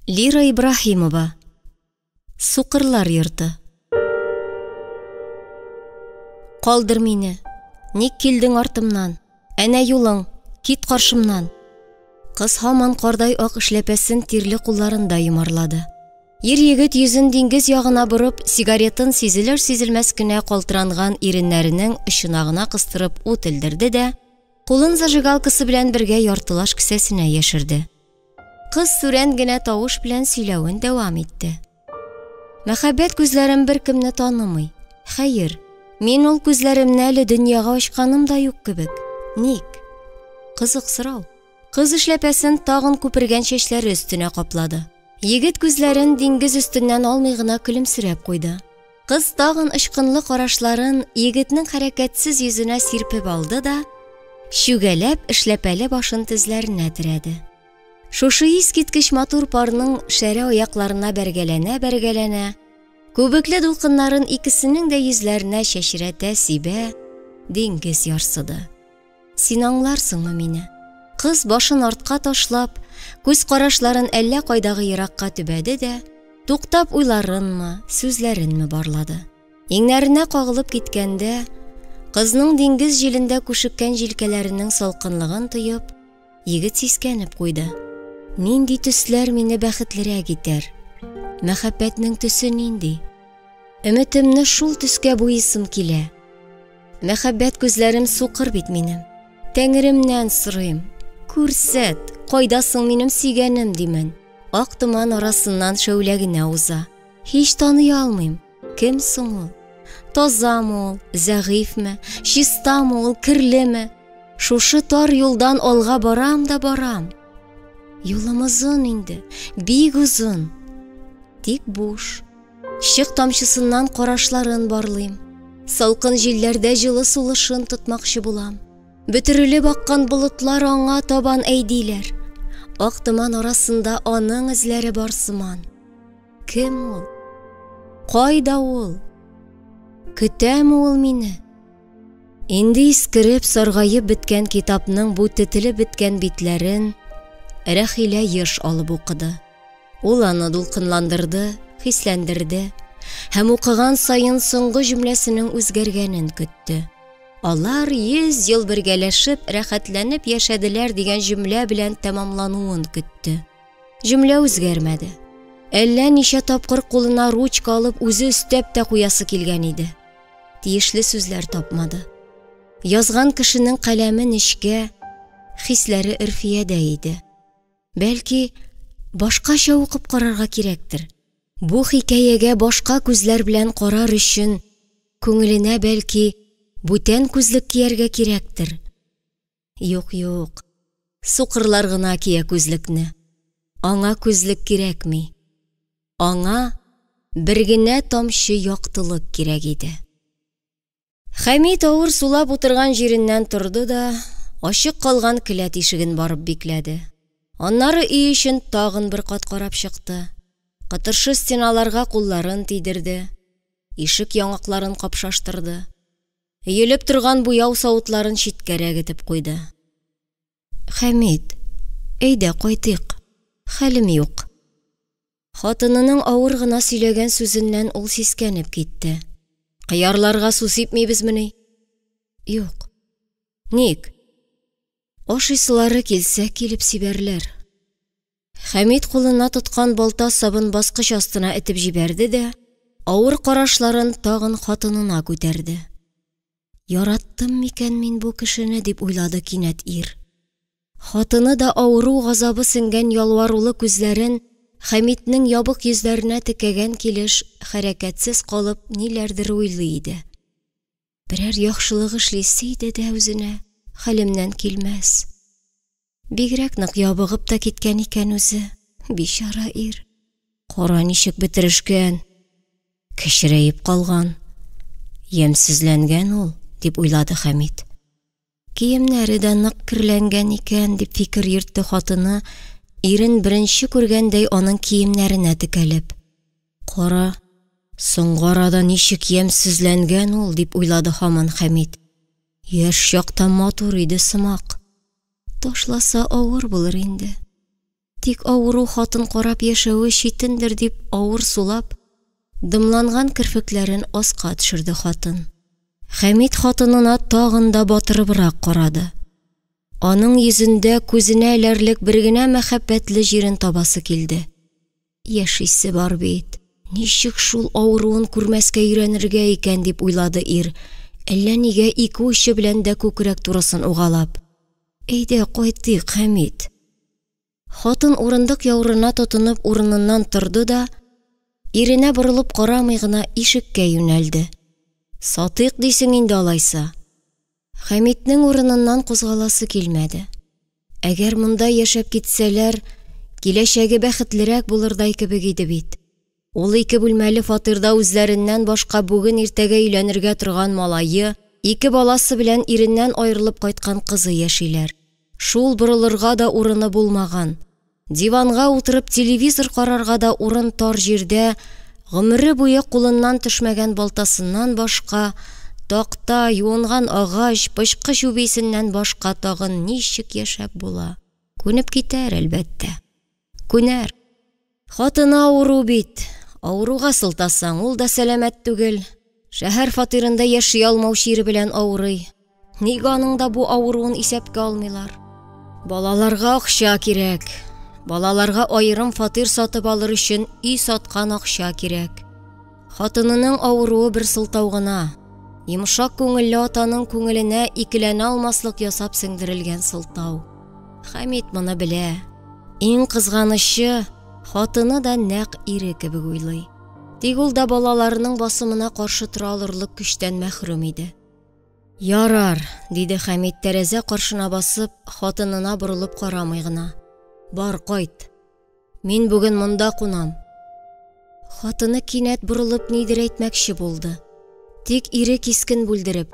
Лира Ибраһимова. Сукырлар йорты. Калдыр мине. Ник килдең артымнан? Әнә юлың, кит каршымнан. Кыз һаман кардай ак эшләпәсен тирле кулларында йомарлады. Ир-егет йөзен диңгез ягына борып, сигаретын сизелер-сизелмәс кенә калтыранган иреннәренең очына гына кыстырып ут элдерде дә, кулын зажигалкасы белән бергә яртылаш кесәсенә яшерде. Кыз сүрән генә тавыш белән сөйләвен дәвам итте. Мәхәббәт күзләрем беркемне танымый. Хәер, мин ул күзләремне әле дөньяга ачканым да юк кебек. Ник? Кызык сорау. Кыз эшләпәсен тагын күпергән чәчләре өстенә каплады. Егет күзләрен диңгез өстеннән алмый гына көлемсерәп куйды. Кыз тагын очкынлы карашларын егетнең хәрәкәтсез йөзенә сирпеп алды да, чүгәләп эшләпәле башын тезләренә терәде. Шушы искиткеч матур парның шәрә аякларына бәргәләнә-бәргәләнә, күбекле дулкыннарын икесенең дә йөзләренә чәчрәтә сибә, диңгез ярсыды. Син аңларсыңмы мине? Кыз башын артка ташлап, күз карашларын әллә кайдагы еракка төбәде дә, туктап уйларынмы, сүзләренме барлады. Иңнәренә кагылып киткәндә, кызның диңгез җилендә күшеккән җилкәләренең салкынлыгын тоеп, егет сискәнеп куйды. Нинди төсләр мине бәхетлерәк итәр? Мәхәббәтнең төсе нинди? Өметемне шул төскә буйыйсым килә. Мәхәббәт күзләрем сукыр бит минем. Тәңремнән сорыйм, күрсәт, кайда соң минем сөйгәнем, димен. Ак томан арасыннан шәүлә генә уза. Һич таный алмыйм, кем соң ул? Тазамы ул, зәгыйфьме, чистамы ул, керлеме? Шушы тар юлдан алга барам да барам. Юлым озын инде, бик озын. Тик буш. Чык тамчысыннан карашларын барлыйм. Салкын җилләрдә җылы сулышын тотмакчы булам. Бөтерелеп аккан болытлар аңа табан әйдиләр. Ак томан арасында аның эзләре бар сыман. Кем ул? Кайда ул? Көтәме ул мине? Инде искереп, саргаеп беткән китапның бу тетелеп беткән битләрен Рәхилә еш алып укыды. Ул аны дулкынландырды, хисләндерде һәм укыган саен соңгы җөмләсенең үзгәргәнен көтте. Алар 100 ел бергәләшеп, рәхәтләнеп яшәделәр дигән җөмлә белән тәмамлануын көтте. Җөмлә үзгәрмәде. Әллә ничә тапкыр кулына ручка алып үзе өстәп тә куясы килгән иде. Тиешле сүзләр тапмады. Язган кешенең каләме нечкә, хисләре өрфиядә иде. Бәлки, башкача укып карарга кирәктер. Бу хикәягә башка күзләр белән карар өчен күңеленә бәлки бүтән күзлек кияргә кирәктер. Юк, юк. Сукырлар гына кия күзлекне. Аңа күзлек кирәкми. Аңа бер генә тамчы яктылык кирәк иде. Хәмит авыр сулап утырган җиреннән торды да, ачык калган келәт ишеген барып бикләде. Аннары өй эчен тагын бер кат карап чыкты. Кытыршы стеналарга кулларын тидерде, ишек яңакларын капшаштырды. Өелеп торган буяу савытларын читкәрәк этеп куйды. Хәмит, әйдә кайтыйк, хәлем юк. Хатынының авыр гына сөйләгән сүзеннән ул сискәнеп китте. Кыярларга су сипмибезмени? Юк. Ник? Ашыйсылары килсә, килеп сибәрләр. Хәмит кулына тоткан балта сабын баскыч астына этеп җибәрде дә, авыр карашларын тагын хатынына күтәрде. Яраттым микән мин бу кешене, дип уйлады кинәт ир. Хатыны да авыру газабы сеңгән ялварулы күзләрен Хәмитнең ябык йөзләренә текәгән килеш хәрәкәтсез калып ниләрдер уйлый иде. Берәр яхшылык эшлисе иде дә үзенә, хәлемнән килмәс. Бигрәк нык ябыгып та киткән икән үзе, бичара ир. Кара ничек бетерешкән, кечерәеп калган, ямьсезләнгән ул, дип уйлады Хәмит. Киемнәре дә нык керләнгән икән, дип фикер йөртте хатыны, ирен беренче күргәндәй аның киемнәренә текәлеп. Кара, соңгы арада ничек ямьсезләнгән ул, дип уйлады һаман Хәмит. Яшь чакта матур иде сымак. Ташласа авыр булыр инде. Тик авыру хатын карап яшәве читендер дип авыр сулап, дымланган керфекләрен аска төшерде хатын. Хәмит хатынына тагын да батырыбрак карады. Аның йөзендә күзенә эләрлек бер генә мәхәббәтле җирен табасы килде. Яшисе бар бит, ничек шул авыруын күрмәскә өйрәнергә икән, дип уйлады ир, әллә нигә ике учы белән дә күкрәк турысын угалап. Әйдә, кайтыйк, Хәмит. Хатын урындык яурына тотынып урыныннан торды да, иренә борылып карамый гына ишеккә юнәлде. Сатыйк дисең инде алайса. Хәмитнең урыныннан кузгаласы килмәде. Әгәр монда яшәп китсәләр, киләчәге бәхетлерәк булырдай кебек иде бит. Ул ике бүлмәле фатирда үзләреннән башка бүген-иртәгә өйләнергә торган малае, ике баласы белән иреннән аерылып кайткан кызы яшиләр. Шул борылырга да урыны булмаган, диванга утырып телевизор карарга да урын тар җирдә гомере буе кулыннан төшмәгән балтасыннан башка, такта, юынган агач, пычкы чүбе исеннән башка тагын ничек яшәп була? Күнеп китәр, әлбәттә. Күнәр. Хатыны авыру бит. Авыруга сылтасаң, ул да сәламәт түгел. Шәһәр фатирында яши алмау чире белән авырый. Нигә аның да бу авыруын исәпкә алмыйлар? Балаларга акча кирәк. Балаларга аерым фатир сатып алыр өчен өй саткан акча кирәк. Хатынының авыруы бер сылтау гына. Йомшак күңелле атаның күңеленә икеләнә алмаслык ясап сеңдерелгән сылтау. Хәмит моны белә. Иң кызганычы, хатыны да нәкъ ире кебек уйлый. Тик ул да балаларының басымына каршы тора алырлык көчтән мәхрүм иде. Ярар, диде Хәмит тәрәзә каршына басып, хатынына борылып карамый гына. Бар, кайт. Мин бүген монда кунам. Хатыны кинәт борылып нидер әйтмәкче булды. Тик ире кискен бүлдереп,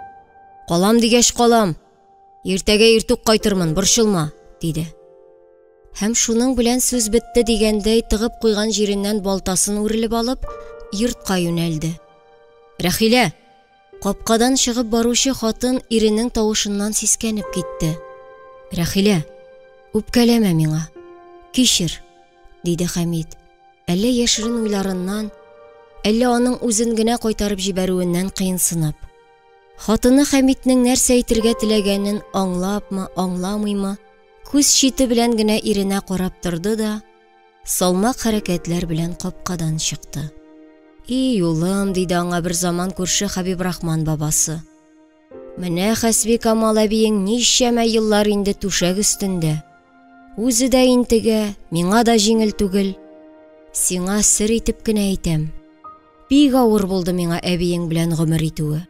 Калам дигәч калам. Иртәгә иртүк кайтырмын, борчылма, диде. Һәм шуның белән сүз бетте дигәндәй, тыгып куйган җиреннән балтасын үрелеп алып, йортка юнәлде. Рәхилә! Капкадан чыгып баручы хатын иренең тавышыннан сискәнеп китте. Рәхилә, үпкәләмә миңа. Кичер, диде Хәмит. Әллә яшерен уйларыннан, әллә аның үзен генә кайтарып җибәрүеннән кыенсынып. Хатыны Хәмитнең нәрсә әйтергә теләгәнен аңлапмы, аңламыймы, күз чите белән генә иренә карап торды да, салмак хәрәкәтләр белән капкадан чыкты. И, улым, диде аңа бер заман күрше Хәбибрахман бабасы. Менә Хәсбикамал әбиең ничәмә еллар инде түшәк өстендә. Үзе дә интегә, миңа да җиңел түгел. Сиңа сер итеп кенә әйтәм. Бик авыр булды миңа әбиең белән гомер итүе.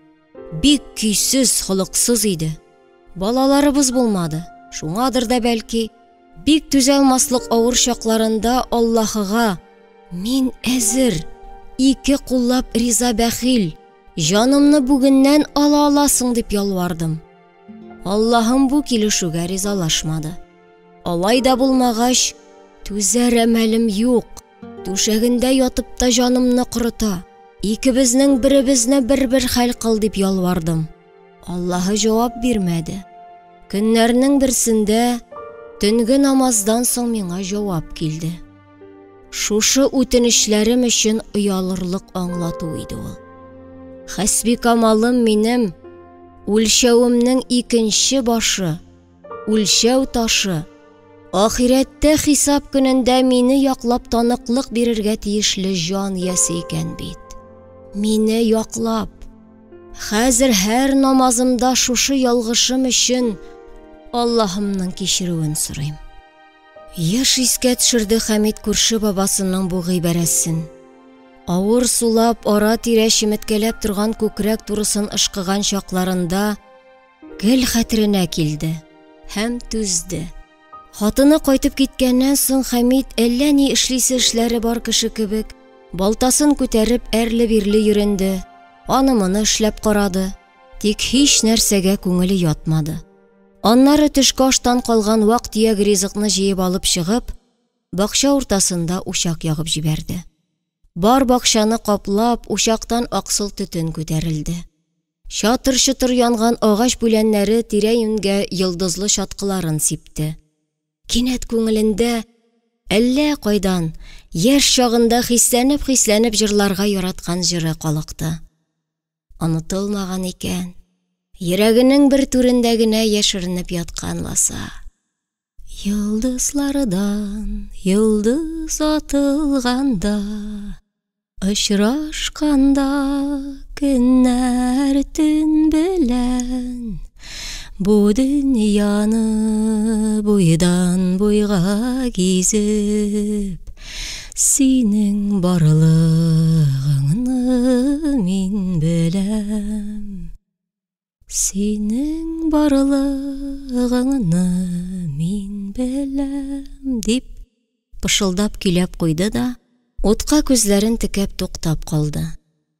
Бик көйсез, холыксыз иде. Балаларыбыз булмады. Шуңадыр да бәлки, бик түзә алмаслык авыр чакларында Аллаһыга мин әзер, ике куллап риза бәхил, җанымны бүгеннән ала аласың дип ялвардым. Аллаһым бу килешүгә ризалашмады. Алай да булмагач, түзәр әмәлем юк. Түшәгендә ятып та җанымны корыта. Икебезнең беребезне бер-бер хәл кыл дип ялвардым. Аллаһы җавап бирмәде. Көннәрнең берсендә төнге намаздан соң миңа җавап килде. Шушы үтенечләрем өчен оялырлык аңлату иде ул. Хәсбикамалым минем үлчәвемнең икенче башы, үлчәү ташы, ахирәттә хисап көнендә мине яклап таныклык бирергә тиешле җан иясе икән бит. Мине яклап. Хәзер һәр намазымда шушы ялгышым өчен Аллаһымның кичерүен сорыйм. Еш искә төшерде Хәмит күрше бабасының бу гыйбарәсен. Авыр сулап, ара-тирә чеметкәләп торган күкрәк турысын ышкыган чакларында Гел хәтеренә килде һәм түзде. Хатыны кайтып киткәннән соң Хәмит әллә ни эшлисе эшләре бар кеше кебек, балтасын күтәреп әрле-бирле йөренде, аны-моны эшләп карады, тик һич нәрсәгә күңеле ятмады. Аннары төшке аштан калган вак-төяк ризыкны җыеп алып чыгып, бакча уртасында учак ягып җибәрде. Бар бакчаны каплап, учактан аксыл төтен күтәрелде. Чатыр-чотыр янган агач пүләннәре тирә-юньгә йолдызлы чаткыларын сипте. Кинәт күңелендә әллә кайдан, яшь чагында хисләнеп-хисләнеп җырларга яраткан җыры калыкты. Онытылмаган икән, йөрәгенең бер түрендә генә яшеренеп яткан ласа. Йолдызлардан йолдыз атылганда, Очрашканда көннәр төн белән, Бу дөньяны буйдан буйга гизеп, Синең барлыгыңны мин беләм. Синең барлыгыңны мин беләм, дип пышылдап көйләп куйды да, утка күзләрен текәп туктап калды.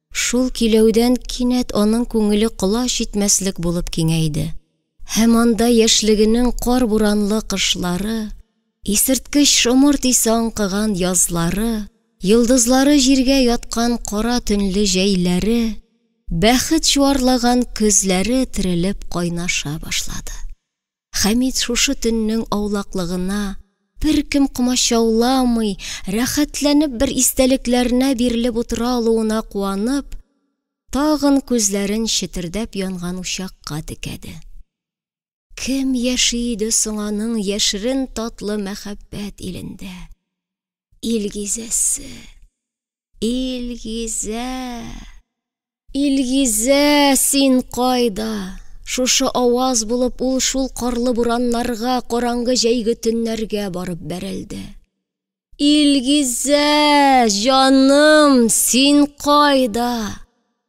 Шул көйләүдән кинәт аның күңеле колач җитмәслек булып киңәйде. Һәм анда яшьлегенең кар-буранлы кышлары, исерткеч шомырт исе аңкыган язлары, йолдызлары җиргә яткан кара төнле җәйләре, бәхет чуарлаган көзләре терелеп кайнаша башлады. Хәмит шушы төннең аулаклыгына, беркем комачауламый, рәхәтләнеп бер истәлекләренә бирелеп утыра алуына куанып, тагын күзләрен четердәп янган учакка текәде. Кем яши иде соң аның яшерен татлы мәхәббәт илендә? Илгизәсе! Илгизә! Илгизә, син кайда? Шушы аваз булып ул шул карлы бураннарга, караңгы җәйге төннәргә барып бәрелде. Илгизә, җаным, син кайда?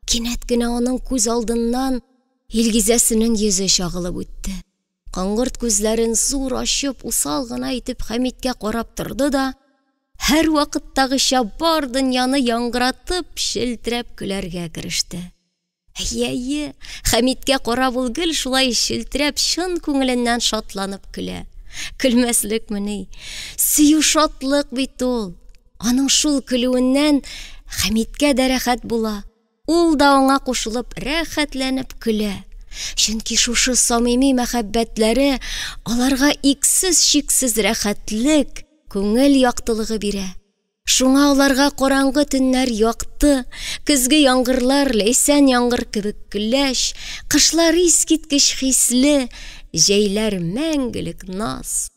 Кинәт кенә аның күз алдыннан Илгизәсенең йөзе чагылып үтте. Коңгырт күзләрен зур ачып, усал гына итеп Хәмиткә карап торды да, һәрвакыттагыча бар дөньяны яңгыратып, челтерәп көләргә кереште. Әйе, әйе, Хәмиткә карап ул гел шулай челтерәп, чын күңеленнән шатланып көлә. Көлмәслекмени? Сөю шатлык бит ул. Аның шул көлүеннән Хәмиткә дә рәхәт була. Ул да аңа кушылып рәхәтләнеп көлә. Чөнки шушы самими мәхәббәтләре аларга иксез-чиксез рәхәтлек, күңел яктылыгы бирә. Шуңа аларга караңгы төннәр якты, көзге яңгырлар ләйсән яңгыр кебек көләч, кышлар искиткеч хисле, җәйләр мәңгелек наз.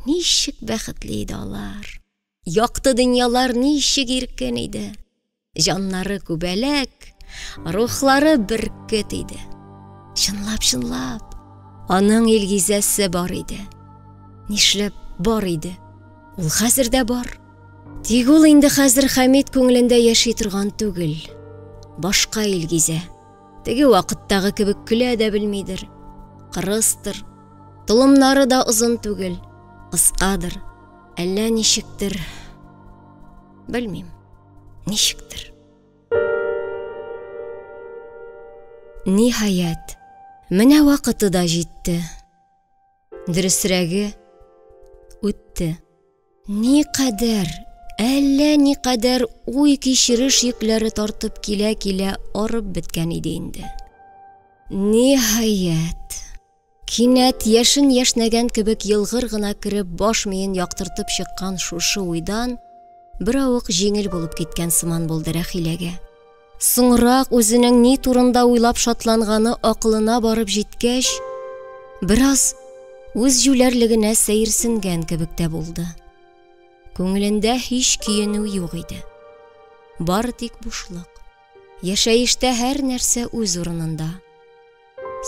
Ничек бәхетле иде алар! Якты дөньялар ничек иркен иде! Җаннары күбәләк, рухлары бөркет иде. Чынлап, чынлап, аның Илгизәсе бар иде. Нишләп бар иде? Ул хәзер дә бар. Тик ул инде хәзер Хәмит күңелендә яши торган түгел. Башка Илгизә. Теге вакыттагы кебек көлә дә белмидер. Кырыстыр. Толымнары да озын түгел, кыскадыр. Әллә ничектер. Белмим. Ничектер. Ниһаять, менә вакыты да җитте. Дөресрәге, үтте. Никадәр, әллә никадәр уй-кичереш йөкләре тартып килә-килә арып беткән иде инде. Ниһаять, кинәт яшен яшьнәгән кебек елгыр гына кереп баш миен яктыртып чыккан шушы уйдан беравык җиңел булып киткән сыман булды Рәхиләгә. Соңрак үзенең ни турында уйлап шатланганы акылына барып җиткәч, бераз үз җүләрлегенә сәерсенгән кебек тә булды. Күңелендә һич көенү юк иде. Бары тик бушлык. Яшәештә һәр нәрсә үз урынында.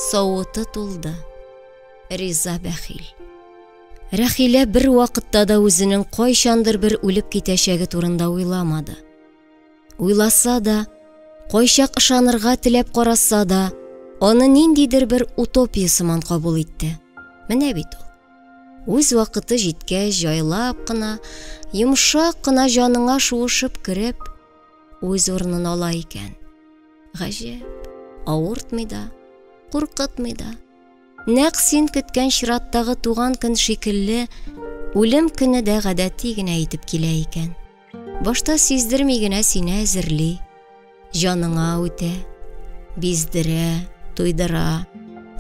Савыты тулды. Риза бәхил. Рәхилә бер вакытта да үзенең кайчандыр бер үлеп китәчәге турында уйламады. Уйласа да, кайчак ышанырга теләп караса да, аны ниндидер бер утопия сыман кабул итте. Менә бит ул. Үз вакыты җиткәч, җайлап кына, йомшак кына җаныңа шуышып кереп, үз урынын ала икән. Гаҗәп, авыртмый да, куркытмый да. Нәкъ син көткән чираттагы туган көн шикелле, үлем көне дә гадәти генә итеп килә икән. Башта сиздерми генә сине әзерли, җаныңа үтә, биздерә, туйдыра.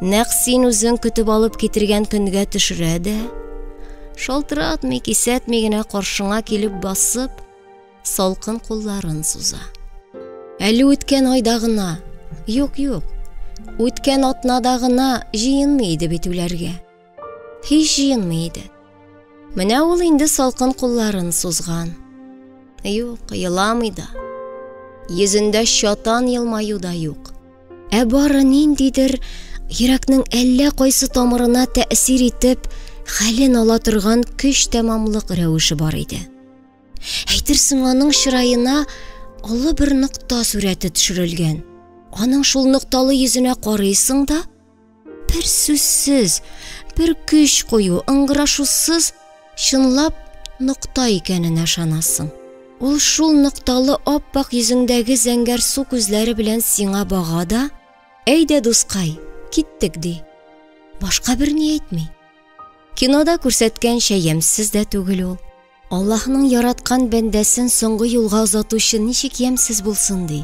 Нәкъ син үзең көтеп алып китергән көнгә төшерә дә, Шалтыратмый, кисәтми генә каршыңа килеп басып, салкын кулларын суза. Әле үткән айда гына, юк-юк, үткән атнада гына җыенмый иде бит үләргә. Һич җыенмый иде. Менә ул инде салкын кулларын сузган. Юк, еламый да. Йөзендә чатан елмаю да юк. Ә бары ниндидер йөрәкнең әллә кайсы тамырына тәэсир итеп, хәлен ала торган көч тәмамлык рәвеше бар иде. Әйтерсең, аның чыраена олы бер нокта сурәте төшерелгән. Аның шул нокталы йөзенә карыйсың да, бер сүзсез, бер көч кую, ыңгырашусыз чынлап нокта икәненә ышанасың. Ул шул нокталы ап-ак йөзеңдәге зәңгәр су күзләре белән сиңа бага да, "Әйдә, дускай, киттек", ди. Башка берни әйтми. Кинода күрсәткәнчә ямьсез дә түгел ул. Аллаһның яраткан бәндәсен соңгы юлга озатучы ничек ямьсез булсын ди.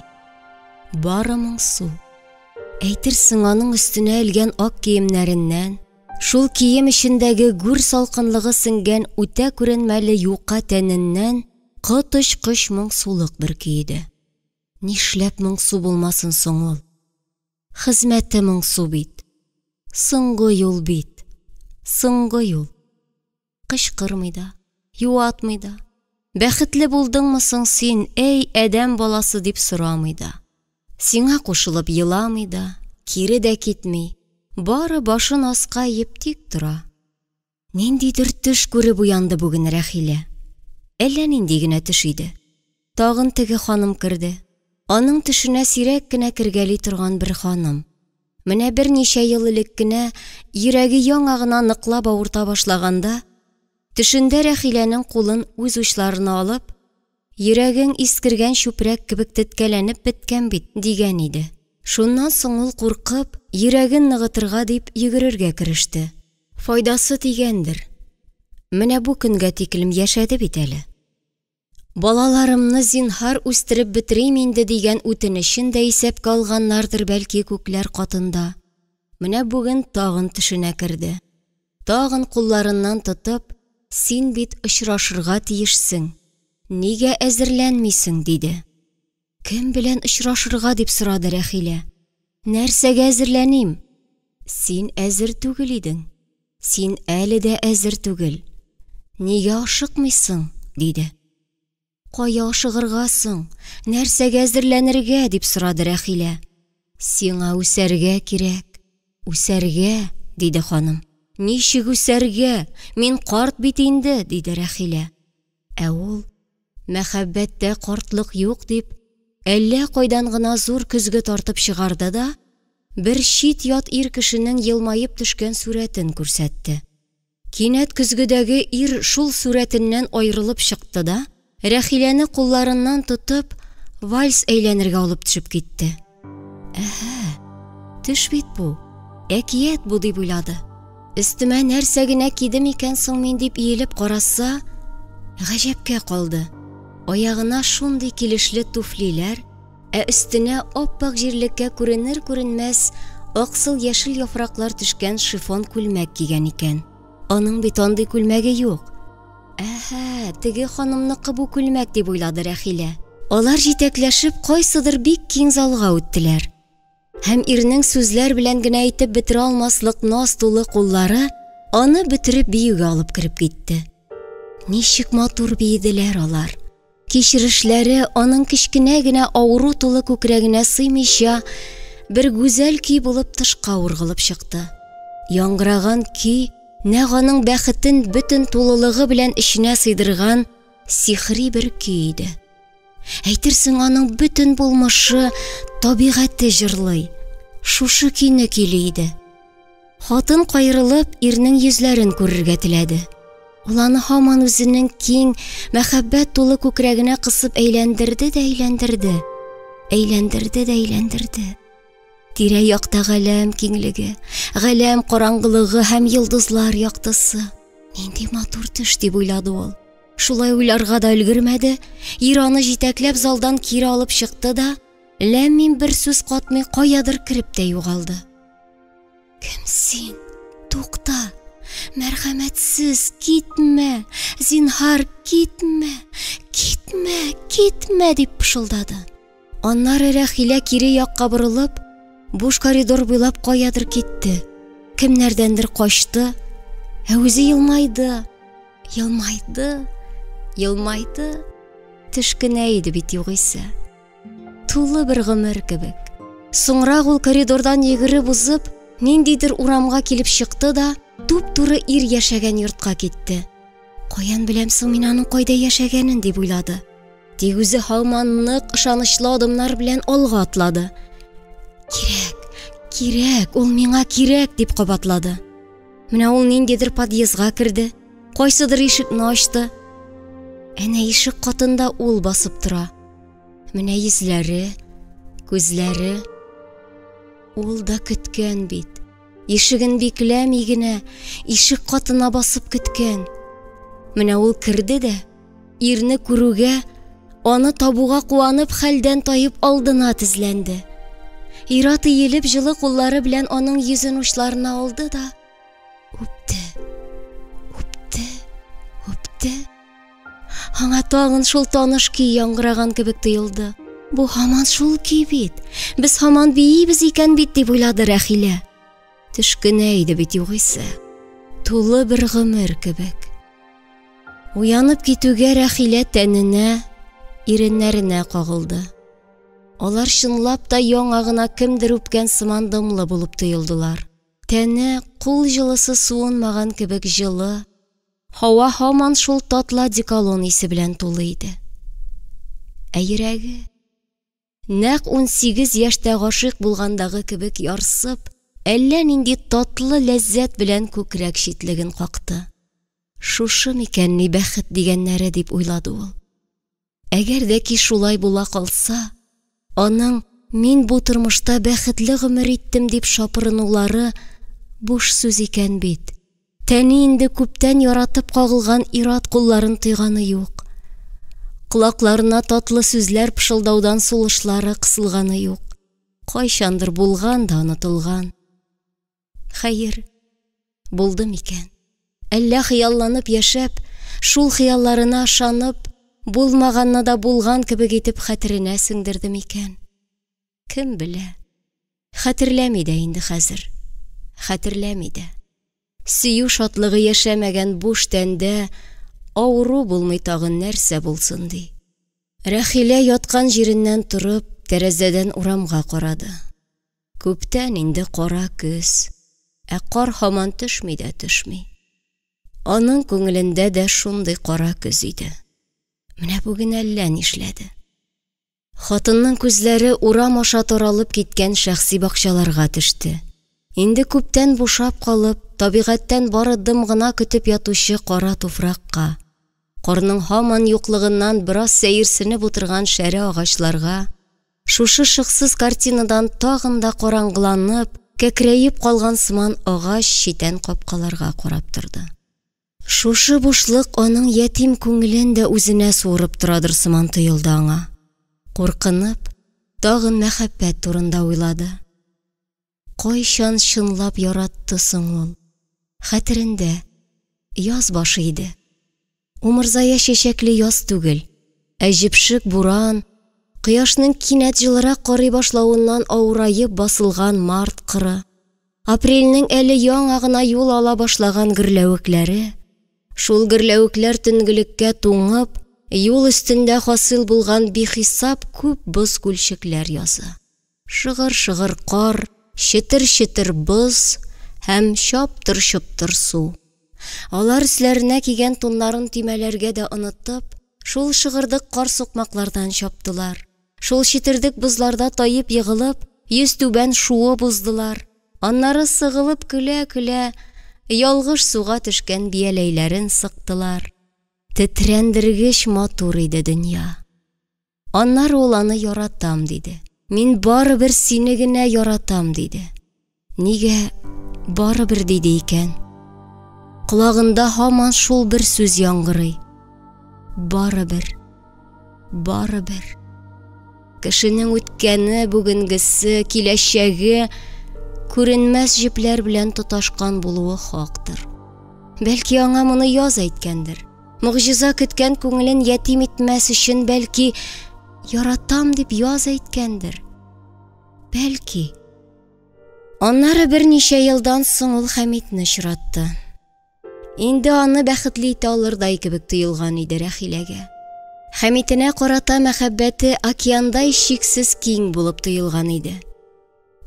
Бары моңсу. Әйтерсең, аның өстенә элгән ак киемнәреннән, шул кием эчендәге гүр салкынлыгы сеңгән үтә күренмәле юка тәненнән коточкыч моңсулык бөрки иде. Нишләп моңсу булмасын соң ул? Хезмәте моңсу бит. Соңгы юл бит. Соңгы юл. Кычкырмый да, юатмый да. Бәхетле булдыңмы соң син, әй, адәм баласы дип сорамый да. Сиңа кушылып еламый да, кире дә китми, бары башын аска иеп тик тора. Ниндидер төш күреп уянды бүген Рәхилә. Әллә нинди генә төш иде. Тагын теге ханым керде. Аның төшенә сирәк кенә кергәли торган бер ханым. Менә берничә ел элек кенә йөрәге яңа гына ныклап авырта башлаганда, төшендә Рәхиләнең кулын үз учларына алып, йөрәгең искергән чүпрәк кебек теткәләнеп беткән бит, дигән иде. Шуннан соң ул куркып, йөрәген ныгытырга дип йөгерергә кереште. Файдасы тигәндер. Менә бу көнгә тиклем яшәде бит әле. Балаларымны зинһар үстереп бетерим инде дигән үтенечен дә исәпкә алганнардыр бәлки күкләр катында. Менә бүген тагын төшенә керде. Тагын кулларыннан тотып, син бит очрашырга тиешсең, нигә әзерләнмисең, диде. Кем белән очрашырга дип сорады Рәхилә. Нәрсәгә әзерләним? Син әзер түгел идең. Син әле дә әзер түгел. Нигә ашыкмыйсың? диде. Кая ашыгырга соң? Нәрсәгә әзерләнергә? дип сорады Рәхилә. Сиңа үсәргә кирәк. Үсәргә, диде ханым. Ничек үсәргә? Мин карт бит инде, диде Рәхилә. Ә ул, мәхәббәттә картлык юк дип, әллә кайдан гына зур көзге тартып чыгарды да, бер чит-ят ир кешенең елмаеп төшкән сурәтен күрсәтте. Кинәт көзгедәге ир шул сурәтеннән аерылып чыкты да, Рәхиләне кулларыннан тотып, вальс әйләнергә алып төшеп китте. Әһә, төш бит бу, әкият бу дип уйлады. Өстемә нәрсә генә кидем икән соң мин дип иелеп караса, гаҗәпкә калды. Аягына шундый килешле туфлиләр, ә өстенә ап-ак җирлеккә күренер-күренмәс аксыл яшел яфраклар төшкән шифон күлмәк кигән икән. Аның бит андый күлмәге юк. Әһә, теге ханымныкы бу күлмәк дип уйлады Рәхилә. Алар җитәкләшеп кайсыдыр бик киң залга үттеләр. Һәм ирнең сүзләр белән генә әйтеп бетерә алмаслык наз тулы куллары аны бөтереп биюгә алып кереп китте. Ничек матур биеделәр алар. Кичерешләре аның кечкенә генә авыру тулы күкрәгенә сыймыйча, бер гүзәл көй булып тышка ургылып чыкты. Яңгыраган көй нәкъ аның бәхетен бөтен тулылыгы белән эченә сыйдырган сихри бер көй иде. Әйтерсең, аның бөтен булмышы, табигате җырлый, шушы көйне көйли иде. Хатын каерылып, ирнең йөзләрен күрергә теләде. Ул аны һаман үзенең киң, мәхәббәт тулы күкрәгенә кысып әйләндерде дә әйләндерде. Әйләндерде дә әйләндерде. Тирә-якта галәм киңлеге, галәм караңгылыгы һәм йолдызлар яктысы. Нинди матур төш дип уйлады ул. Шулай уйларга да өлгермәде, ир аны җитәкләп залдан кире алып чыкты да, ләм-мим бер сүз катмый каядыр кереп тә югалды. Кем син? Тукта! Мәрхәмәтсез, китмә! Зинһар, китмә! Китмә, китмә, дип пышылдады. Аннары Рәхилә кире якка борылып, буш коридор буйлап каядыр китте. Кемнәрдәндер качты, ә үзе елмайды. Елмайды, елмайды. Төш кенә иде бит югыйсә. Тулы бер гомер кебек. Соңрак ул коридордан йөгереп узып, ниндидер урамга килеп чыкты да, туп-туры ир яшәгән йортка китте. Каян беләм соң мин аның кайда яшәгәнен дип уйлады. Тик үзе һаман нык ышанычлы адымнар белән алга атлады. Кирәк, кирәк, ул миңа кирәк дип кабатлады. Менә ул ниндидер подъездга керде, кайсыдыр ишекне ачты. Әнә ишек катында ул басып тора. Менә йөзләре, күзләре. Ул да көткән бит. Ишеген бикләми генә, ишек катына басып көткән. Менә ул керде дә, ирне күрүгә, аны табуга куанып хәлдән таеп алдына тезләнде. Ират иелеп җылы куллары белән аның йөзен учларына алды да үпте. Үпте. Үпте. Аңа тагын шул таныш көй яңгыраган кебек тоелды. Бу һаман шул көй бит. Без һаман биибез икән бит дип уйлады Рәхилә. Төш кенә иде бит югыйсә. Тулы бер гомер кебек. Уянып китүгә Рәхилә тәненә, иреннәренә кагылды. Алар чынлап та яңа гына кемдер үпкән сыман дымлы булып тоелдылар. Тәне кул җылысы суынмаган кебек җылы, һава һаман шул татлы одеколон исе белән тулы иде. Ә йөрәге нәкъ 18 яшьтә гашыйк булгандагы кебек ярсып, әллә нинди татлы ләззәт белән күкрәк читлеген какты. Шушы микәнни бәхет дигәннәре дип уйлады ул. Әгәр дә ки шулай була калса, аның мин бу тормышта бәхетле гомер иттем дип шапырынулары буш сүз икән бит. Тәне инде күптән яратып кагылган ир-ат кулларын тойганы юк. Колакларына татлы сүзләр пышылдаудан сулышлары кысылганы юк. Кайчандыр булган да онытылган. Хәер, булды микән? Әллә хыялланып яшәп, шул хыялларына ышанып, булмаганны да булган кебек итеп хәтеренә сеңдерде микән? Кем белә? Хәтерләми дә инде хәзер. Хәтерләми дә. Сөю шатлыгы яшәмәгән буш тәндә авыру булмый тагын нәрсә булсын ди. Рәхилә яткан җиреннән торып, тәрәзәдән урамга карады. Күптән инде кара көз, ә кар һаман төшми дә төшми. Аның күңелендә дә шундый кара көз иде. Менә бүген әллә нишләде. Хатынның күзләре урам аша таралып киткән шәхси бакчаларга төште. Инде күптән бушап калып, табигатьтән бары дым гына көтеп ятучы кара туфракка, карның һаман юклыгыннан бераз сәерсенеп утырган шәрә агачларга, шушы шыксыз картинадан тагын да караңгыланып, кәкрәеп калган сыман агач читән капкаларга карап торды. Шушы бушлык аның ятим күңелен дә үзенә суырып торадыр сыман тоелды аңа. Куркынып, тагын мәхәббәт турында уйлады. Кайчан чынлап яратты соң ул? Хәтерендә, яз башы иде. Умырзая чәчәкле яз түгел, ә җепшек буран, кояшның кинәт җылырак карый башлавыннан авыраеп басылган март кыры, апрельнең әле яңа гына юл ала башлаган гөрләвекләре, шул гөрләвекләр төнгелеккә туңып, юл өстендә хасил булган бихисап күп боз күлчекләр язы. Шыгыр-шыгыр кар, четер-четер боз һәм чаптыр-чоптыр су. Алар өсләренә кигән туннарын төймәләргә дә онытып, шул шыгырдык кар сукмаклардан чаптылар. Шул четердек бозларда таеп егылып, йөзтүбән шуып уздылар. Аннары сыгылып көлә-көлә, ялгыш суга төшкән бияләйләрен сыктылар. Тетрәндергеч матур иде дөнья. Аннары ул аны яратам диде. Мин барыбер сине генә яратам диде. Нигә барыбер диде икән? Колагында һаман шул бер сүз яңгырый. Барыбер. Барыбер. Кешенең үткәне, бүгенгесе, киләчәге күренмәс җепләр белән тоташкан булуы хактыр. Бәлки аңа моны яз әйткәндер. Могҗиза көткән күңелен ятим итмәс өчен, бәлки, яратам дип яз әйткәндер. Бәлки. Аннары берничә елдан соң ул Хәмитне очратты. Инде аны бәхетле итә алырдай кебек тоелган иде Рәхиләгә. Хәмитенә карата мәхәббәте океандай чиксез киң булып тоелган иде.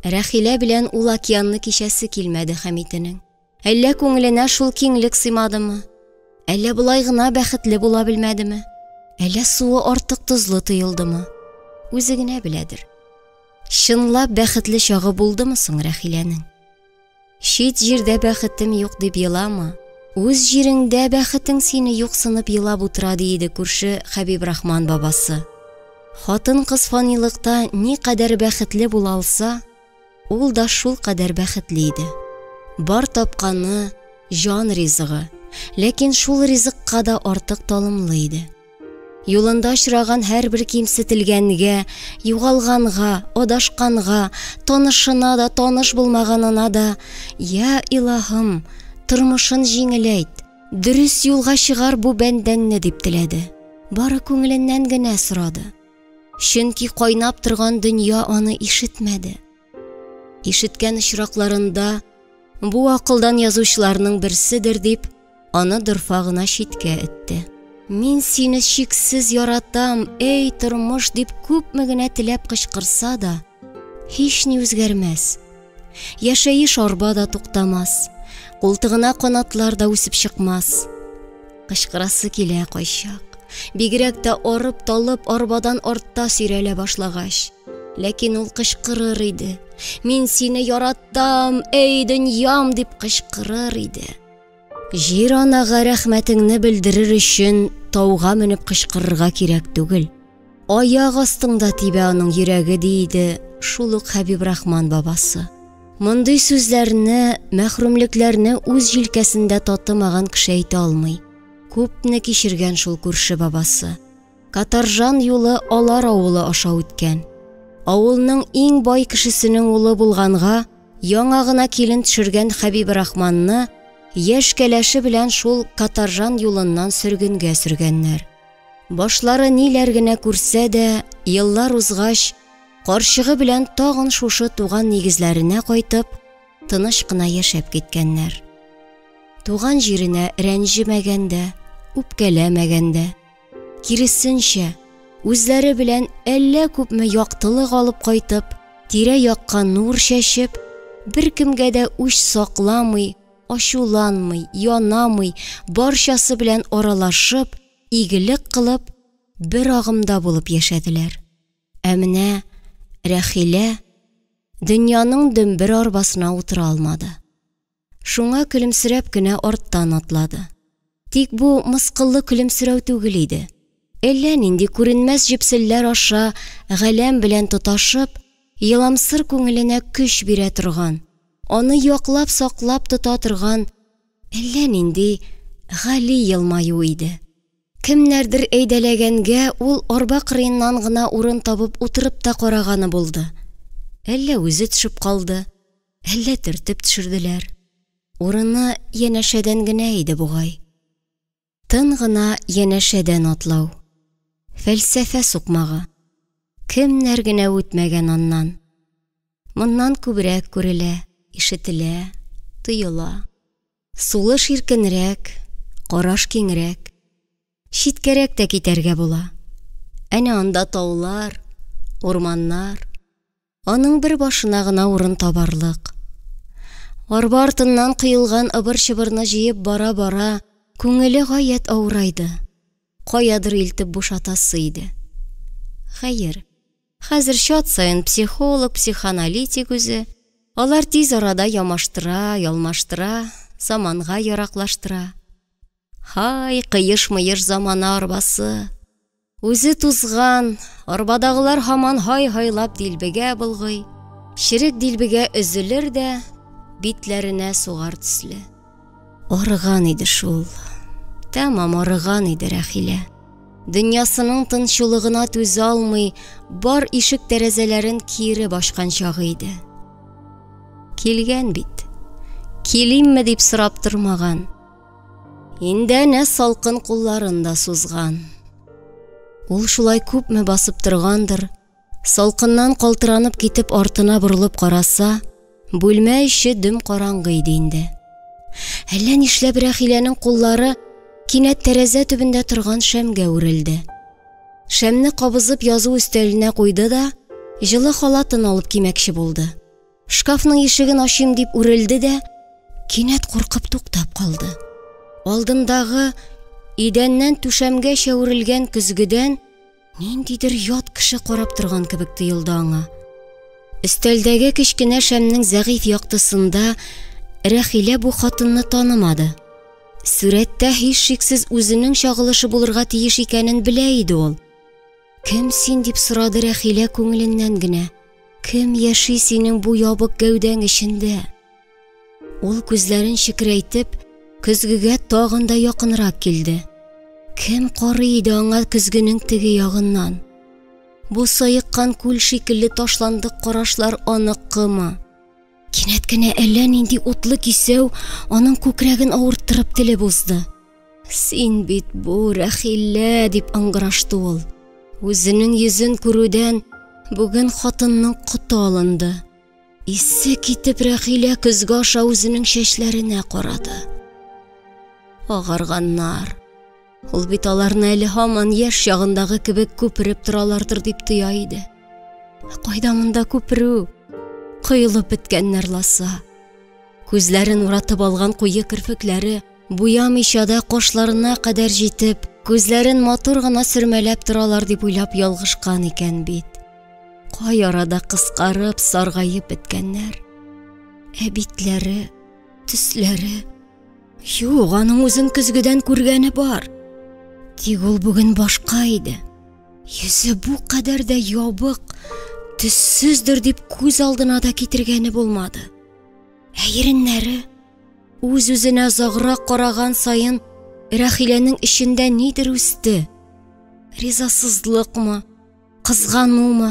Рәхилә белән ул океанны кичәсе килмәде Хәмитенең. Әллә күңеленә шул киңлек сыймадымы? Әллә болай гына бәхетле була белмәдеме? Әллә суы артык тозлы тоелдымы? Үзе генә беләдер. Чынлап бәхетле чагы булдымы соң Рәхиләнең? Чит җирдә бәхетем юк дип елама, үз җиреңдә бәхетең сине юксынып елап утыра, ди иде күрше Хәбибрахман бабасы. Хатын-кыз фанилыкта никадәр бәхетле була алса, ул да шулкадәр бәхетле иде. Бар тапканы, җан ризыгы, ләкин шул ризыкка да артык талымлы иде. Юлында очраган һәрбер кимсетелгәнгә, югалганга, адашканга, танышына да, таныш булмаганына да, Я Илаһым, тормышын җиңеләйт, дөрес юлга чыгар бу бәндәңне, дип теләде. Бары күңеленнән генә сорады. Чөнки кайнап торган дөнья аны ишетмәде. Ишеткән очракларында бу акылдан язучыларның берседер дип, аны дорфа гына читкә этте. Мин сине чиксез яратам, эй, тормыш, дип күпме генә теләп кычкырса да, һични үзгәрмәс. Яшәеш арба да туктамас, култыгына канатлар да үсеп чыкмас. Кычкырасы килә кайчак. Бигрәк тә арып-талып арбадан артта сөйрәлә башлагач. Ләкин ул кычкырыр иде. Мин сине яраттам, эй, дөньям, дип кычкырыр иде. Җир-анага рәхмәтеңне белдерер өчен тауга менеп кычкырырга кирәк түгел. Аяк астыңда тибә аның йөрәге, ди иде шул ук Хәбибрахман бабасы. Мондый сүзләрне, мәхрүмлекләрне үз җилкәсендә татымаган кеше әйтә алмый. Күпне кичергән шул күрше бабасы. Катаржан юлы алар авылы аша үткән. Авылның иң бай кешесенең улы булганга, яңа гына килен төшергән Хәбибрахманны яшь кәләше белән шул Катаржан юлыннан сөргенгә сөргәннәр. Башлары ниләр генә күрсә дә, еллар узгач, карчыгы белән тагын шушы туган нигезләренә кайтып, тыныч кына яшәп киткәннәр. Туган җиренә рәнҗемәгән дә, үпкәләмәгән дә. Киресенчә, үзләре белән әллә күпме яктылык алып кайтып, тирә-якка нур чәчеп, беркемгә дә үч сакламый, ачуланмый, янамый, барчасы белән аралашып, игелек кылып, бер агымда булып яшәделәр. Ә менә Рәхилә дөньяның дөмбер арбасына утыра алмады. Шуңа көлемсерәп кенә арттан атлады. Тик бу мыскыллы көлемсерәү түгел иде. Әллә нинди күренмәс җепселләр аша галәм белән тоташып, еламсыр күңеленә көч бирә торган, аны яклап-саклап тота торган әллә нинди гали елмаю иде. Кемнәрдер әйдәләгәнгә ул арба кырыеннан гына урын табып утырып та караганы булды. Әллә үзе төшеп калды, Әллә төртеп төшерделәр. Урыны янәшәдән генә иде бугай. Тын гына янәшәдән атлау. Фәлсәфә сукмагы. Кемнәр генә үтмәгән аннан. Моннан күбрәк күрелә, ишетелә, тоела. Сулыш иркенрәк, караш киңрәк. Читкәрәк тә китәргә була. Әнә анда таулар, урманнар. Аның бер башына гына урын табарлык. Арба артыннан коелган ыбыр-чыбырны җыеп бара-бара, күңеле гаять авырайды. Каядыр илтеп бушатасы иде. Хәер, хәзер чат саен психолог, психоаналитик үзе. Алар тиз арада ямаштыра, ялмаштыра, заманга яраклаштыра. Һай, кыеш-мыеш замана арбасы! Үзе тузган, арбадагылар һаман һай-һайлап дилбегә болгый, черек дилбегә өзелер дә, битләренә сугар төсле. Арыган иде шул. Тәмам арыган иде Рәхилә. Дөньясының тынчулыгына түзә алмый, бар ишек-тәрәзәләрен киереп ачкан чагы иде. Килгән бит. Килимме дип сорап тормаган. Инде әнә салкын кулларын да сузган. Ул шулай күпме басып торгандыр, салкыннан калтыранып китеп артына борылып караса, бүлмә эче дөм караңгы иде инде. Әллә нишләп Рәхиләнең куллары кинәт тәрәзә төбендә торган шәмгә үрелде. Шәмне кабызып язу өстәленә куйды да, җылы халатын алып кимәкче булды. Шкафның ишеген ачыйм дип үрелде дә, кинәт куркып туктап калды. Алдындагы идәннән түшәмгәчә үрелгән көзгедән ниндидер ят кеше карап торган кебек тоелды аңа. Өстәлдәге кечкенә шәмнең зәгыйфь яктысында Рәхилә бу хатынны танымады. Сурәттә һичшиксез үзенең чагылышы булырга тиеш икәнен белә иде ул. Кем син дип сорады Рәхилә күңеленнән генә. Кем яши синең бу ябык гәүдәң эчендә? Ул күзләрен чекрәйтеп, көзгегә тагын да якынрак килде. Кем карый иде аңа көзгенең теге ягыннан? Бу саеккан күл шикелле ташландык карашлар аныкымы? Кинәт кенә әллә нинди утлы кисәү аның күкрәген авырттырып телеп узды. Син бит бу, Рәхилә, дип ыңгырашты ул. Үзенең йөзен күрүдән бүген хатынның коты алынды. Исе китеп Рәхилә көзге аша үзенең чәчләренә карады. Агарганнар. Ул бит аларны әле һаман яшь чагындагы кебек күпереп торалардыр дип тоя иде. Ә кайда монда күперү? Коелып беткәннәр ласа. Күзләрен уратып алган куе керфекләре буямыйча да кашларына кадәр җитеп, күзләрен матур гына сөрмәләп торалар дип уйлап ялгышкан икән бит. Кай арада кыскарып, саргаеп беткәннәр. Ә битләре, төсләре. Юк, аның үзен көзгедән күргәне бар. Тик ул бүген башка иде. Йөзе бу кадәр дә ябык, төссездер дип күз алдына да китергәне булмады. Ә иреннәре үз-үзенә озаграк караган саен Рәхиләнең эчендә нидер үсте. Ризасызлыкмы, кызганумы,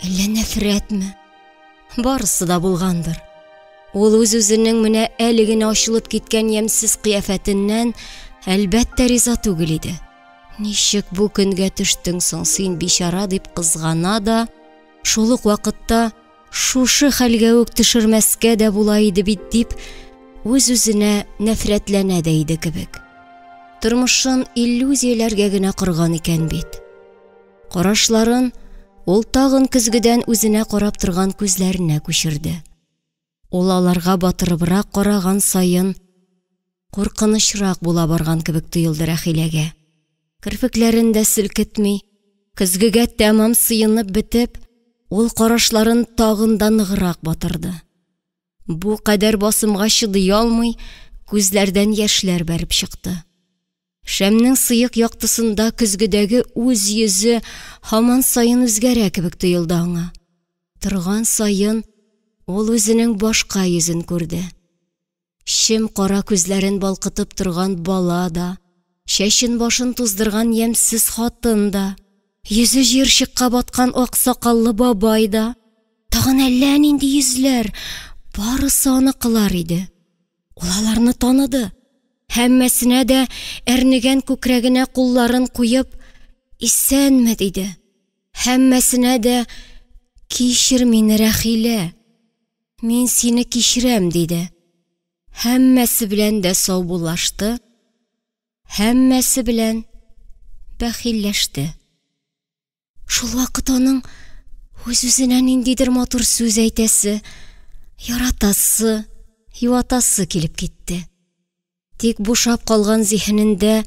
әллә нәфрәтме? Барысы да булгандыр. Ул үз-үзенең менә әле генә ачылып киткән ямьсез кыяфәтеннән әлбәттә риза түгел иде. Ничек бу көнгә төштең соң син, бичара, дип кызгана да, шул ук вакытта шушы хәлгә үк төшермәскә дә була иде бит дип, үз-үзенә нәфрәтләнә дә иде кебек. Тормышын иллюзияләргә генә корган икән бит. Карашларын ул тагын көзгедән үзенә карап торган күзләренә күчерде. Ул аларга батырыбрак караган саен куркынычрак була барган кебек тоелды Рәхиләгә. Керфекләрен дә селкетми, көзгегә тәмам сыенып бетеп, ул карашларын тагын да ныграк батырды. Бу кадәр басымга чыдый алмый, күзләрдән яшьләр бәреп чыкты. Шәмнең сыек яктысында көзгедәге үз йөзе һаман саен үзгәрә кебек тоелды аңа. Торган саен ул үзенең башка йөзен күрде. Чем кара күзләрен балкытып торган бала да, чәчен-башын туздырган ямьсез хатын да, йөзе җыерчыкка баткан ак сакаллы бабай да, тагын әллә нинди йөзләр, барысы аныкылар иде. Ул аларны таныды. Һәммәсенә дә әрнегән күкрәгенә кулларын куеп, «Исәнме?» диде. Һәммәсенә дә «Кичер мине, Рәхилә, мин сине кичерәм», диде. Һәммәсе белән дә саубуллашты, һәммәсе белән бәхилләште. Шул вакыт аның үз-үзенә ниндидер матур сүз әйтәсе, яратасы, юатасы килеп китте. Тик бушап калган зиһенендә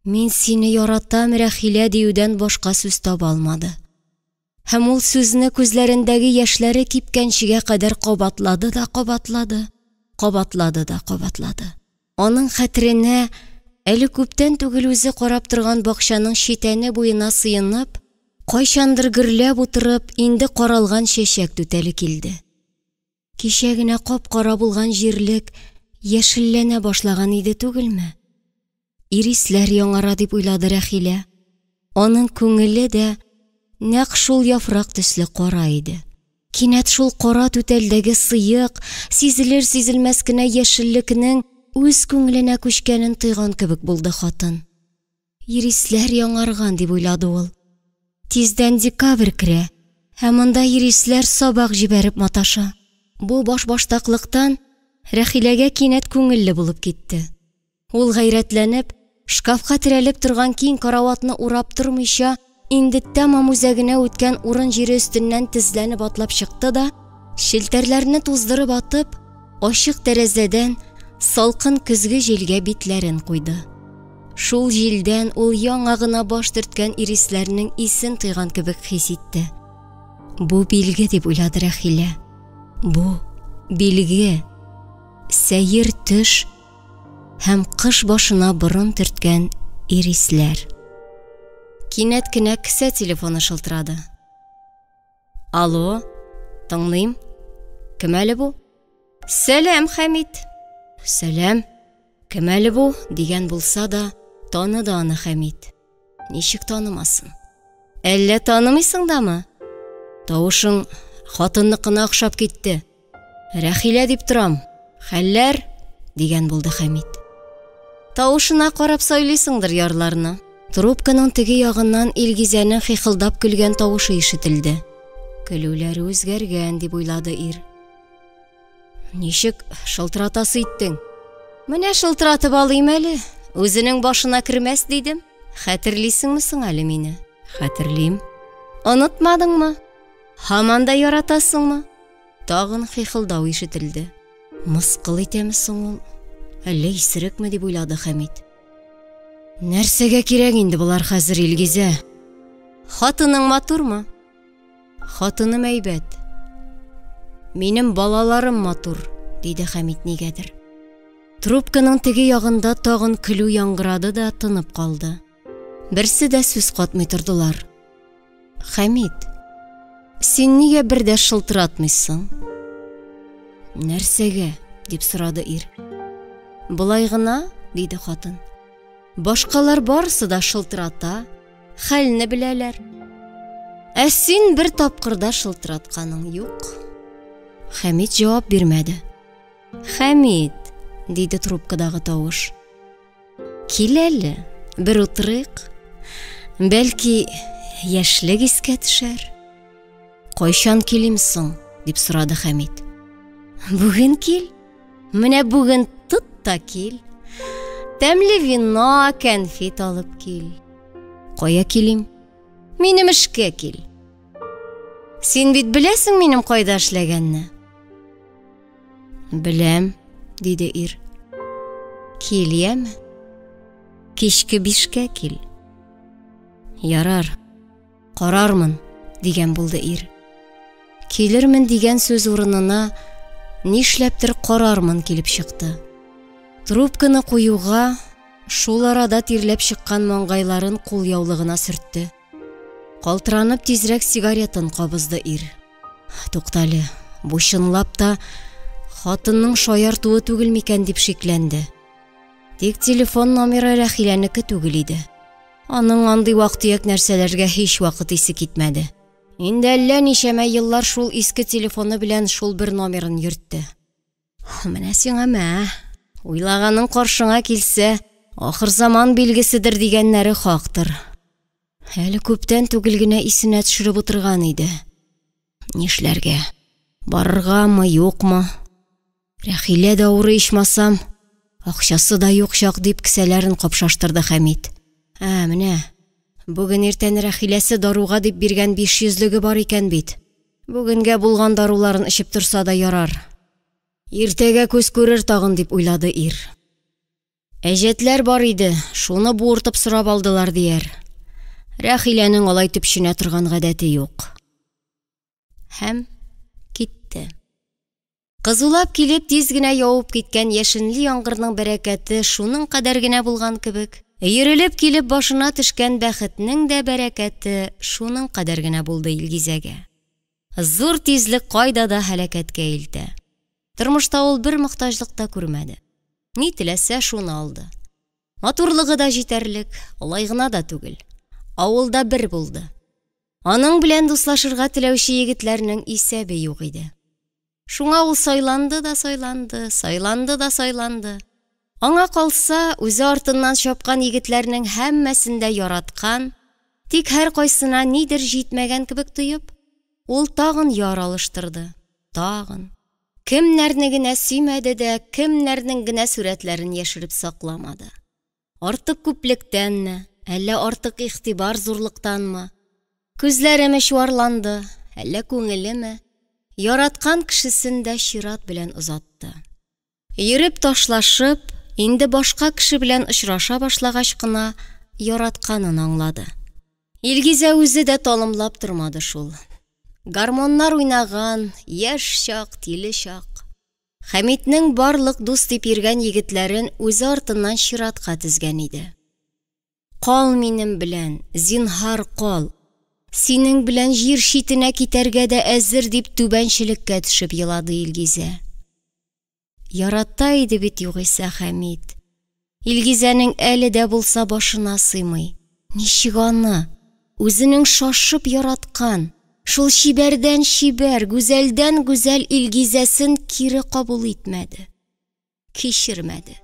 «Мин сине яратам, Рәхилә» диюдән башка сүз таба алмады. Һәм ул сүзне күзләрендәге яшьләре кипкәнчегә кадәр кабатлады да кабатлады, кабатлады да кабатлады. Аның хәтеренә әле күптән түгел үзе карап торган бакчаның читәне буена сыенып, кайчандыр гөрләп утырып, инде каралган чәчәк түтәле килде. Кичә генә кап-кара булган җирлек яшелләнә башлаган иде түгелме? Ирисләр яңара дип уйлады Рәхилә. Аның күңеле дә нәкъ шул яфрак төсле кара иде. Кинәт шул кара түтәлдәге сыек, сизелер-сизелмәс кенә яшеллекнең үз күңеленә күчкәнен тойган кебек булды хатын. Ирисләр яңарган, дип уйлады ул. Тиздән декабрь керә, ә монда ирисләр сабак җибәреп маташа. Бу башбаштаклыктан Рәхиләгә кинәт күңелле булып китте. Ул гайрәтләнеп, шкафка терәлеп торган киң караватны урап тормыйча, инде тәмам үзәгенә үткән урын-җире өстеннән тезләнеп атлап чыкты да, челтәрләрне туздырып атып, ачык тәрәзәдән салкын көзге җилгә битләрен куйды. Шул җилдән ул яңа гына баш төрткән ирисләрнең исен тойган кебек хис итте. Бу билге дип уйлады Рәхилә. Бу билге. Сәер төш һәм кыш башына борын төрткән ирисләр. Кинәт кенә кесә телефоны шылтырады. Алло, тыңлыйм. Кем әле бу? Сәлам, Хәмит. Сәлам. Кем әле бу? дигән булса да, таныды аны Хәмит. Ничек танымасын? Әллә танымыйсың дамы? Тавышың хатынныкына охшап китте. Рәхилә дип торам. Хәлләр? дигән булды Хәмит. Тавышына карап сайлыйсыңдыр ярларны. Трубканың теге ягыннан Илгизәнең хихылдап көлгән тавышы ишетелде. Көлүләре үзгәргән, дип уйлады ир. Ничек шылтыратасы иттең? Менә шылтыратып алыйм әле. Үзенең башына кермәс дидем. Хәтерлисеңме соң әле мине? Хәтерлим. Онытмадыңмы? Һаман да яратасыңмы? Тагын хихылдау ишетелде. Мыскыл итәме соң ул? Әллә исерекме дип уйлады Хәмит. Нәрсәгә кирәк инде болар хәзер, Илгизә? Хатының матурмы? Хатыным әйбәт. Минем балаларым матур, диде Хәмит нигәдер. Трубканың теге ягында тагын көлү яңгырады да тынып калды. Берсе дә сүз катмый тордылар. Хәмит, син нигә бер дә шылтыратмыйсың? Нәрсәгә? дип сорады ир. Болай гына, диде хатын. Башкалар барысы да шылтырата, хәлне беләләр. Ә син бер тапкыр да шылтыратканың юк. Хәмит җавап бирмәде. Хәмит, диде трубкадагы тавыш. Кил әле, бер утырыйк. Бәлки, яшьлек искә төшәр. Кайчан килим соң? дип сорады Хәмит. Бүген кил. Менә бүген тот та кил. Тәмле вино, кәнфит алып кил. Кая килим? Минем эшкә кил. Син бит беләсең минем кайда эшләгәнне. Беләм, диде ир. Кил, яме. Кичке бишкә кил. Ярар. Карармын, дигән булды ир. Килермен дигән сүз урынына нишләптер карармын килеп чыкты. Трубканы куюга, шул арада тирләп чыккан маңгайларын кулъяулыгына сөртте. Калтыранып тизрәк сигаретын кабызды ир. Туктале, бу чынлап та хатынның шаяртуы түгел микән дип шикләнде. Тик телефон номеры Рәхиләнеке түгел иде. Аның андый вак-төяк нәрсәләргә һич вакыт исе китмәде. Инде әллә ничәмә еллар шул иске телефоны белән шул бер номерын йөртте. Менә сиңа мә. Уйлаганың каршыңа килсә, ахырзаман билгеседер дигәннәре хактыр. Әле күптән түгел генә исенә төшереп утырган иде. Нишләргә? Барыргамы, юкмы? Рәхилә дә авырый ичмасам, акчасы да юк чак дип кесәләрен капшаштырды Хәмит. Ә, менә, бүген иртән Рәхиләсе даруга дип биргән 500леге бар икән бит. Бүгенгә булган даруларын эчеп торса да ярар. Иртәгә күз күрер тагын дип уйлады ир. Әҗәтләр бар иде, шуны буыртып сорап алдылар дияр. Рәхиләнең алай төпченә торган гадәте юк. Һәм китте. Кызулап килеп, тиз генә явып киткән яшенле яңгырның бәрәкәте шуның кадәр генә булган кебек, өерелеп килеп башына төшкән бәхетнең дә бәрәкәте шуның кадәр генә булды Илгизәгә. Зур тизлек кайда да һәлакәткә илтә. Тормышта ул бер мохтаҗлык та күрмәде. Ни теләсә, шуны алды. Матурлыгы да җитәрлек, алай гына да түгел. Авылда бер булды. Аның белән дуслашырга теләүче егетләрнең исәбе юк иде. Шуңа ул сайланды да сайланды, сайланды да сайланды. Аңа калса, үзе артыннан чапкан егетләрнең һәммәсен дә яраткан, тик һәркайсына нидер җитмәгән кебек тоеп, ул тагын яр алыштырды, тагын. Кемнәрне генә сөймәде дә, кемнәрнең генә сурәтләрен яшереп сакламады. Артык күплектәнме, әллә артык игътибар зурлыктанмы, күзләреме чуарланды, әллә күңелеме, яраткан кешесен дә чират белән озатты. Йөреп ташлашып, инде башка кеше белән очраша башлагач кына яратканын аңлады. Илгизә үзе дә талымлап тормады шул. Гормоннар уйнаган, яшь чак, тиле чак. Хәмитнең барлык дус дип йөргән егетләрен үзе артыннан чиратка тезгән иде. Кал минем белән, зинһар кал. Синең белән җир читенә китәргә дә әзер, дип түбәнчелеккә төшеп елады Илгизә. Ярата иде бит югыйсә Хәмит. Илгизәнең әле дә булса башына сыймый. Ничек аны, үзенең шашып яраткан, шул чибәрдән чибәр, гүзәлдән гүзәл Илгизәсен кире кабул итмәде? Кичермәде.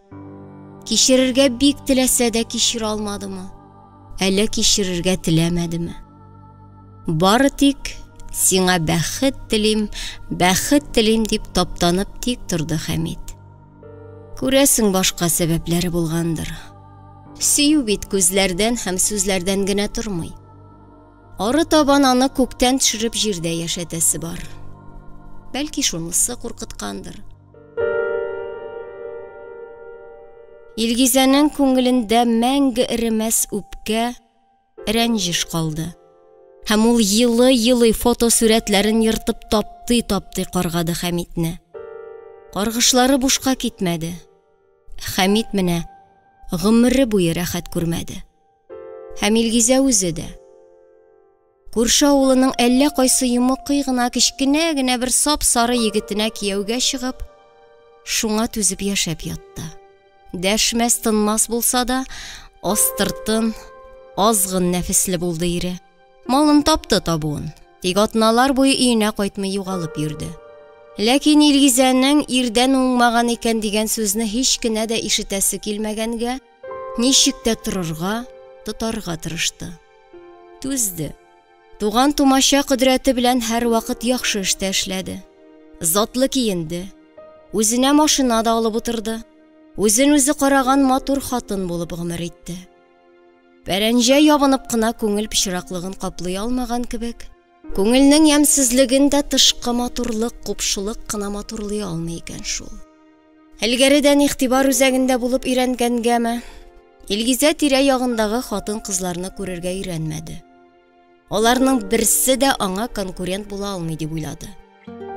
Кичерергә бик теләсә дә кичерә алмадымы? Әллә кичерергә теләмәдеме? Бары тик сиңа бәхет телим, бәхет телим дип таптанып тик торды Хәмит. Күрәсең, башка сәбәпләре булгандыр. Сөю бит күзләрдән һәм сүзләрдән генә тормый. Ары табан аны күктән төшереп җирдә яшәтәсе бар. Бәлки шунысы куркыткандыр. Илгизәнең күңелендә мәңге эремәс үпкә, рәнҗеш калды. Һәм ул елый-елый фотосурәтләрен ертып таптый-таптый каргады Хәмитне. Каргышлары бушка китмәде. Хәмит менә гомере буе рәхәт күрмәде. Һәм Илгизә үзе дә. Күрше авылының әллә кайсы йомыкый гына кечкенә генә бер сап-сары егетенә кияүгә чыгып, шуңа түзеп яшәп ятты. Дәшмәс тынмас булса да, астыртын, азгын нәфесле булды ире. Малын тапты табуын, тик атналар буе өенә кайтмый югалып йөрде. Ләкин Илгизәнең ирдән уңмаган икән дигән сүзне һич кенә дә ишетәсе килмәгәнгә, ничек тә торырга, тотарга тырышты. Түзде. Туган тумача кодрәте белән һәрвакыт яхшы эштә эшләде. Затлы киенде. Үзенә машина да алып утырды. Үзен үзе караган матур хатын булып гомер итте. Пәрәнҗә ябынып кына күңел пычраклыгын каплый алмаган кебек, күңелнең ямьсезлеген дә тышкы матурлык, купшылык кына матурлый алмый икән шул. Элгәредән игътибар үзәгендә булып өйрәнгәнгәме, Илгизә тирә-ягындагы хатын-кызларны күрергә өйрәнмәде. Аларның берсе дә аңа конкурент була алмый дип уйлады.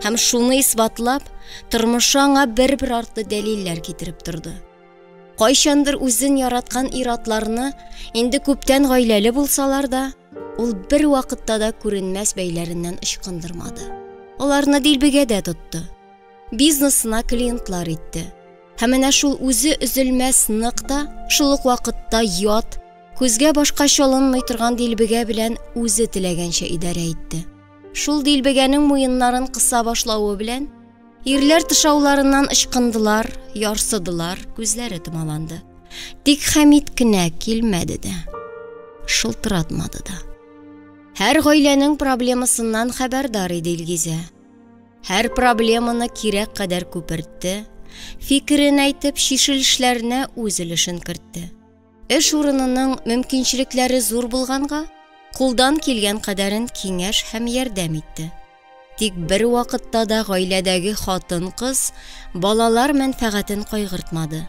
Һәм шуны исбатлап, тормышы аңа бер-бер артлы дәлилләр китереп торды. Кайчандыр үзен яраткан ир-атларны, инде күптән гаиләле булсалар да, ул бер вакытта да күренмәс бәйләреннән ычкындырмады. Аларны дилбегә дә тотты. Бизнесына клиентлар итте. Һәм менә шул үзе өзелмәс нык та, шул ук вакытта ят, күзгә башка чалынмый торган дилбегә белән үзе теләгәнчә идарә итте. Шул дилбегәнең муеннарын кыса башлавы белән, ирләр тышауларыннан ычкындылар, ярсыдылар, күзләре томаланды. Тик Хәмит кенә килмәде дә, шылтыратмады да. Һәр гаиләнең проблемасыннан хәбәрдар иде Илгизә. Һәр проблеманы кирәк кадәр күпертте, фикерен әйтеп, чишелешләренә үз өлешен кертте. Эш урынының мөмкинчелекләре зур булганга, кулдан килгән кадәрен киңәш һәм ярдәм итте. Тик бер вакытта да гаиләдәге хатын-кыз, балалар мәнфәгатен кайгыртмады.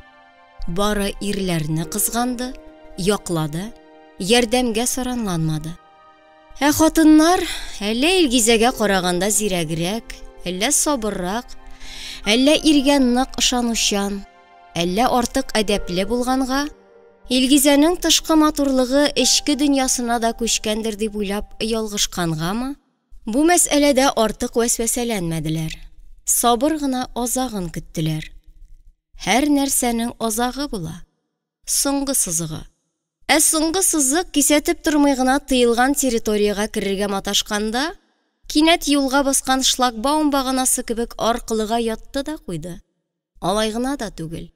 Бары ирләрне кызганды, яклады, ярдәмгә саранланмады. Ә хатыннар әллә Илгизәгә караганда зирәгрәк, әллә сабыррак, әллә иргә нык ышанучан, әллә артык әдәпле булганга, Илгизәнең тышкы матурлыгы эчке дөньясына да күчкәндер дип уйлап ялгышкангамы, бу мәсьәләдә артык вәсвәсәләнмәделәр, сабыр гына азагын көттеләр. Һәр нәрсәнең азагы була. Соңгы сызыгы. Ә соңгы сызык кисәтеп тормый гына тыелган территориягә керергә маташканда, кинәт юлга баскан шлагбаум баганасы кебек аркылыга ятты да куйды. Алай гына да түгел.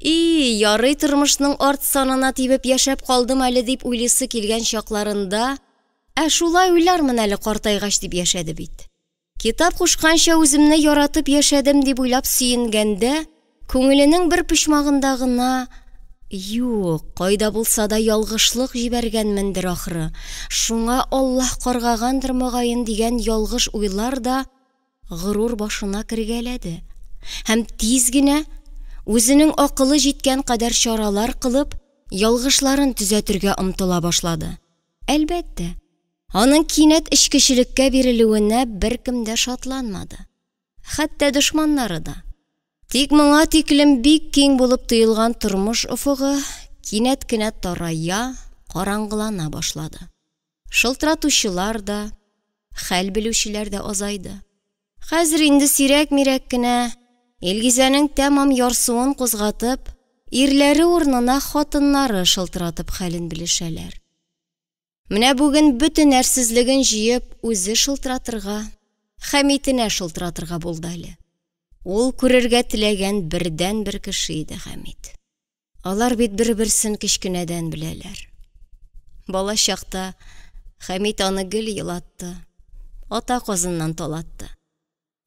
И, ярый тормышның арт санына тибеп яшәп калдым әле дип уйлыйсы килгән чакларында, ә шулай уйлармын әле картайгач дип яшәде бит. Китап кушканча үземне яратып яшәдем дип уйлап сөенгәндә, күңеленең бер почмагында гына Юк, кайда булса да ялгышлык җибәргәнмендер ахры, шуңа Аллаһ каргагандыр мөгаен дигән ялгыш уйлар да горур башына кергәләде һәм тиз генә, үзенең акылы җиткән кадәр чаралар кылып, ялгышларын төзәтергә омтыла башлады. Әлбәттә, аның кинәт эчкечелеккә бирелүенә беркем дә шатланмады. Хәтта дошманнары да. Тик моңа тиклем бик киң булып тоелган тормыш офыгы кинәт кенә тарая, караңгылана башлады. Шылтыратучылар да, хәл белүчеләр дә азайды. Хәзер инде сирәк-мирәк кенә, Илгизәнең тәмам ярсуын кузгатып, ирләре урынына хатыннары шылтыратып хәлен белешәләр. Менә бүген бөтен әрсезлеген җыеп, үзе шылтыратырга, Хәмитенә шылтыратырга булды әле. Ул күрергә теләгән бердәнбер кеше иде Хәмит. Алар бит бер-берсен кечкенәдән беләләр. Бала чакта Хәмит аны гел елатты, ата казыннан талатты.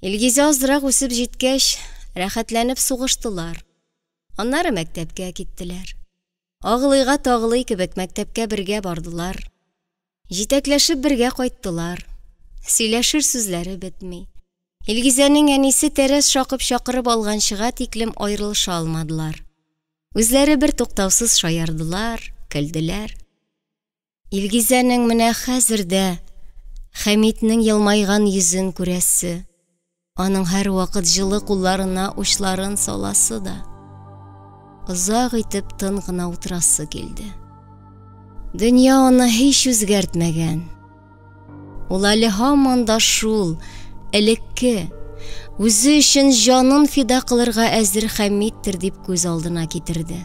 Илгизә азрак үсеп җиткәч, рәхәтләнеп сугыштылар. Аннары мәктәпкә киттеләр. Агылыйга тагылый кебек мәктәпкә бергә бардылар. Җитәкләшеп бергә кайттылар. Сөйләшер сүзләре бетми. Илгизәнең әнисе тәрәз шакып чакырып алганчыга тиклем аерылыша алмадылар. Үзләре бер туктаусыз шаярдылар, көлделәр. Илгизәнең менә хәзер дә Хәмитнең елмайган йөзен күрәсе, Аның һәрвакыт җылы кулларына учларын саласы да, озак итеп тын гына утырасы килде. Дөнья аны һич үзгәртмәгән. Ул әле һаман да шул, элекке, үзе өчен җанын фида кылырга әзер Хәмиттер дип күз алдына китерде.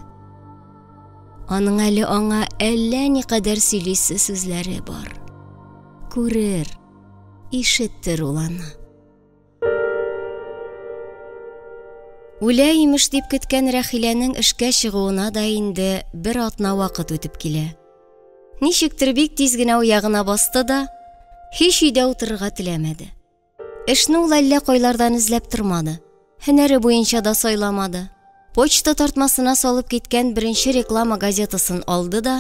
Аның әле аңа әллә никадәр сөйлисе сүзләре бар. Күрер, ишеттер ул аны. Үлә имеш дип көткән Рәхиләнең эшкә чыгуына да инде бер атна вакыт үтеп килә. Ничектер бик тиз генә аягына басты да, һич өйдә утырырга теләмәде. Эшне ул әллә кайлардан эзләп тормады, һөнәре буенча да сайламады. Почта тартмасына салып киткән беренче реклама газетасын алды да,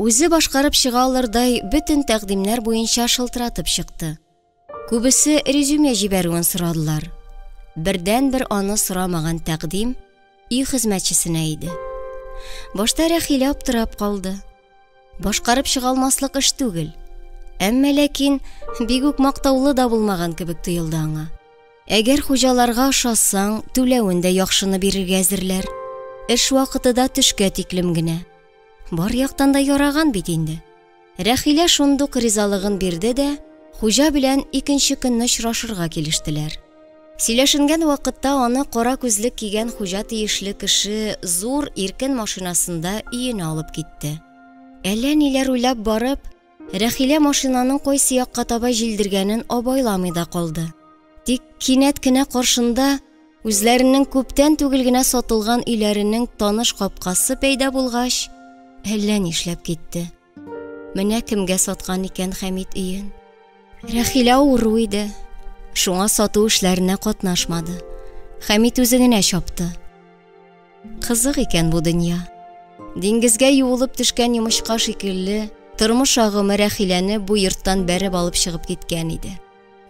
үзе башкарып чыга алырдай бөтен тәкъдимнәр буенча шылтыратып чыкты. Күбесе резюме җибәрүен сорадылар. Бердәнбер аны сорамаган тәкъдим өй хезмәтчесенә иде. Башта Рәхилә аптырап калды. Башкарып чыга алмаслык эш түгел. Әмма ләкин бик үк мактаулы да булмаган кебек тоелды аңа. Әгәр хуҗаларга ошасаң, түләвен дә яхшыны бирергә әзерләр. Эш вакыты да төшкә тиклем генә. Бар яктан да яраган бит инде. Рәхилә шундук ризалыгын бирде дә, хуҗа белән икенче көнне очрашырга килештеләр. Сөйләшенгән вакытта аны кара күзлек кигән хуҗа тиешле кеше зур иркен машинасында өенә алып китте. Әллә ниләр уйлап барып, Рәхилә машинаның кайсы якка таба җилдергәнен абайламый да калды. Тик кинәт кенә каршында үзләренең күптән түгел генә сатылган өйләренең таныш капкасы пәйда булгач, әллә нишләп китте. Менә кемгә саткан икән Хәмит өен. Рәхилә авыру иде. Шуңа сату эшләренә катнашмады. Хәмит үзе генә чапты. Кызык икән бу дөнья. Диңгезгә юылып төшкән йомычка шикелле, тормыш агымы Рәхиләне бу йорттан бәреп алып чыгып киткән иде.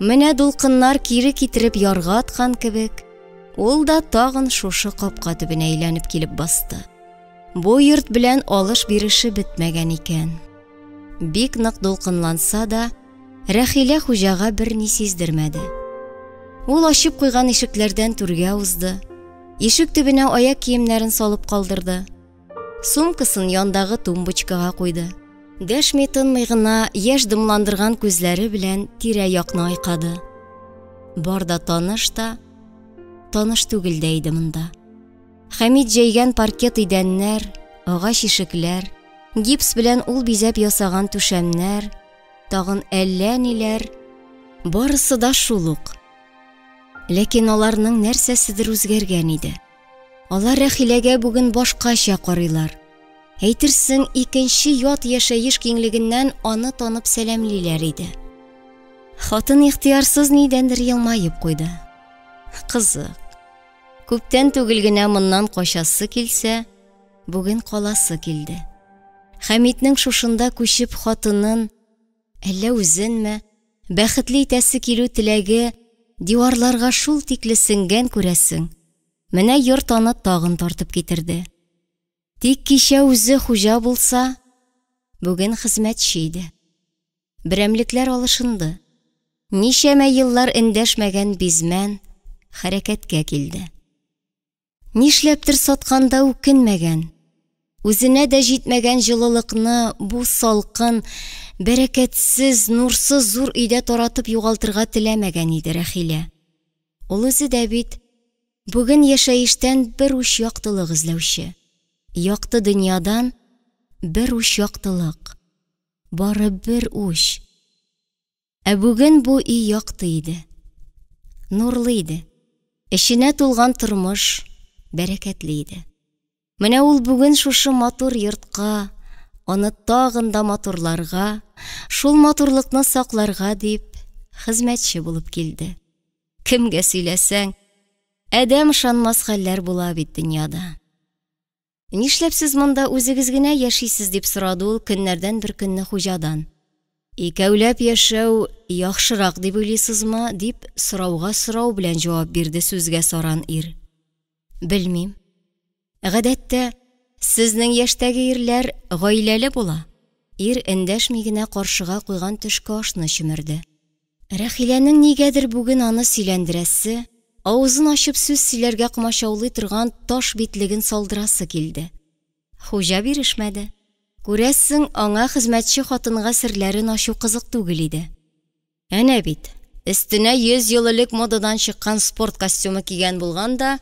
Менә дулкыннар кире китереп ярга аткан кебек, ул да тагын шушы капка төбенә әйләнеп килеп басты. Бу йорт белән алыш-биреше бетмәгән икән. Бик нык дулкынланса да, Рәхилә хуҗага берни сиздермәде. Ул ачып куйган ишекләрдән түргә узды. Ишек төбенә аяк киемнәрен салып калдырды. Сумкасын яндагы тумбочкага куйды. Дәшми-тынмый гына яшь дымландырган күзләре белән тирә-якны айкады. Бар да таныш та, таныш түгел дә иде монда. Хәмит җәйгән паркет идәннәр, агач ишекләр, гипс белән ул бизәп ясаган түшәмнәр, тагын әллә ниләр, барысы да шул ук. Ләкин аларның нәрсәседер үзгәргән иде. Алар Рәхиләгә бүген башкача карыйлар. Әйтерсең, икенче ят яшәеш киңлегеннән аны танып сәламлиләр иде. Хатын ихтыярсыз нидәндер елмаеп куйды. Кызык. Күптән түгел генә моннан качасы килсә, бүген каласы килде. Хәмитнең шушында күчеп хатынын, әллә үзенме, бәхетле итәсе килү теләге диварларга шул тикле сеңгән күрәсең. Менә йорт аны тагын тартып китерде. Тик кичә үзе хуҗа булса, бүген хезмәтче иде. Берәмлекләр алышынды. Ничәмә еллар эндәшмәгән бизмән хәрәкәткә килде. Нишләптер сатканда үкенмәгән, үзенә дә җитмәгән җылылыкны бу салкын, бәрәкәтсез, нурсыз зур өйдә таратып югалтырга теләмәгән иде Рәхилә. Ул үзе дә бит бүген яшәештән бер уч яктылык эзләүче. Якты дөньядан бер уч яктылык. Бары бер уч. Ә бүген бу өй якты иде. Нурлы иде. Эченә тулган тормыш бәрәкәтле иде. Менә ул бүген шушы матур йортка, аны тагын да матурларга, шул матурлыкны сакларга дип, хезмәтче булып килде. Кемгә сөйләсәң, адәм ышанмас хәлләр була бит дөньяда. Нишләп сез монда үзегез генә яшисез, дип сорады ул көннәрдән бер көнне хуҗадан. Икәүләп яшәү яхшырак дип уйлыйсызмы, дип сорауга сорау белән җавап бирде сүзгә саран ир. Белмим. Гадәттә, сезнең яшьтәге ирләр гаиләле була. Ир эндәшми генә каршыга куйган төшке ашны чөмерде. Рәхиләнең нигәдер бүген аны сөйләндерәсе, авызын ачып сүз сөйләргә комачаулый торган таш битлеген салдырасы килде. Хуҗа бирешмәде. Күрәсең, аңа хезмәтче хатынга серләрен ачу кызык түгел иде. Әнә бит, өстенә 100 ел элек модадан чыккан спорт костюмы кигән булган да,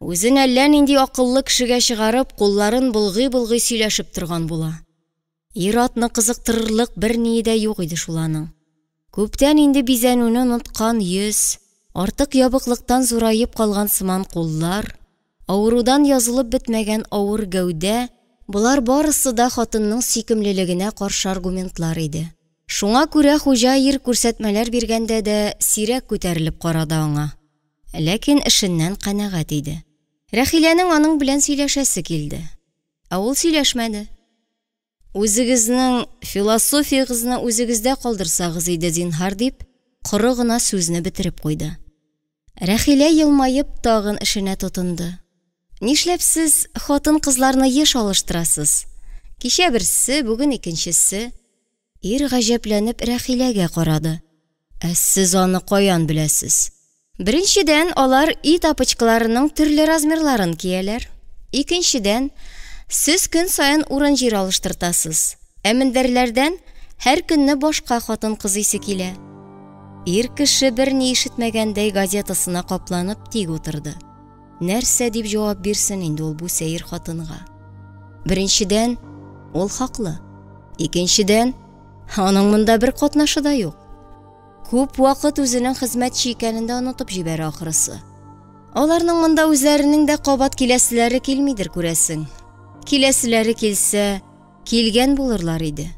үзен әллә нинди акыллы кешегә чыгарып, кулларын болгый-болгый сөйләшеп торган була. Ир-атны кызыктырырлык берние дә юк иде шул аның. Күптән инде бизәнүне оныткан йөз, артык ябыклыктан зураеп калган сыман куллар, авырудан язылып бетмәгән авыр гәүдә, болар барысы да хатынның сөйкемлелегенә каршы аргументлар иде. Шуңа күрә хуҗа ир күрсәтмәләр биргәндә дә сирәк күтәрелеп карады аңа. Ләкин эшеннән канәгать иде. Рәхиләнең аның белән сөйләшәсе килде. Ә ул сөйләшмәде. Үзегезнең философиягезне үзегездә калдырсагыз иде, зинһар, дип, коры гына сүзне бетереп куйды. Рәхилә елмаеп тагын эшенә тотынды. Нишләп сез хатын-кызларны еш алыштырасыз? Кичә берсе, бүген икенчесе. Ир гаҗәпләнеп Рәхиләгә карады. Ә сез аны каян беләсез? Беренчедән, алар өй тапочкаларының төрле размерларын кияләр. Икенчедән, сез көн саен урын-җир алыштыртасыз. Ә мендәрләрдән һәр көнне башка хатын-кыз исе килә. Ир кеше берни ишетмәгәндәй газетасына капланып тик утырды. Нәрсә дип җавап бирсен инде ул бу сәер хатынга? Беренчедән, ул хаклы. Икенчедән, аның монда бер катнашы да юк. Күп вакыт үзенең хезмәтче икәнен дә онытып җибәрә ахрысы. Аларның монда үзләренең дә кабат киләселәре килмидер, күрәсең. Киләселәре килсә, килгән булырлар иде.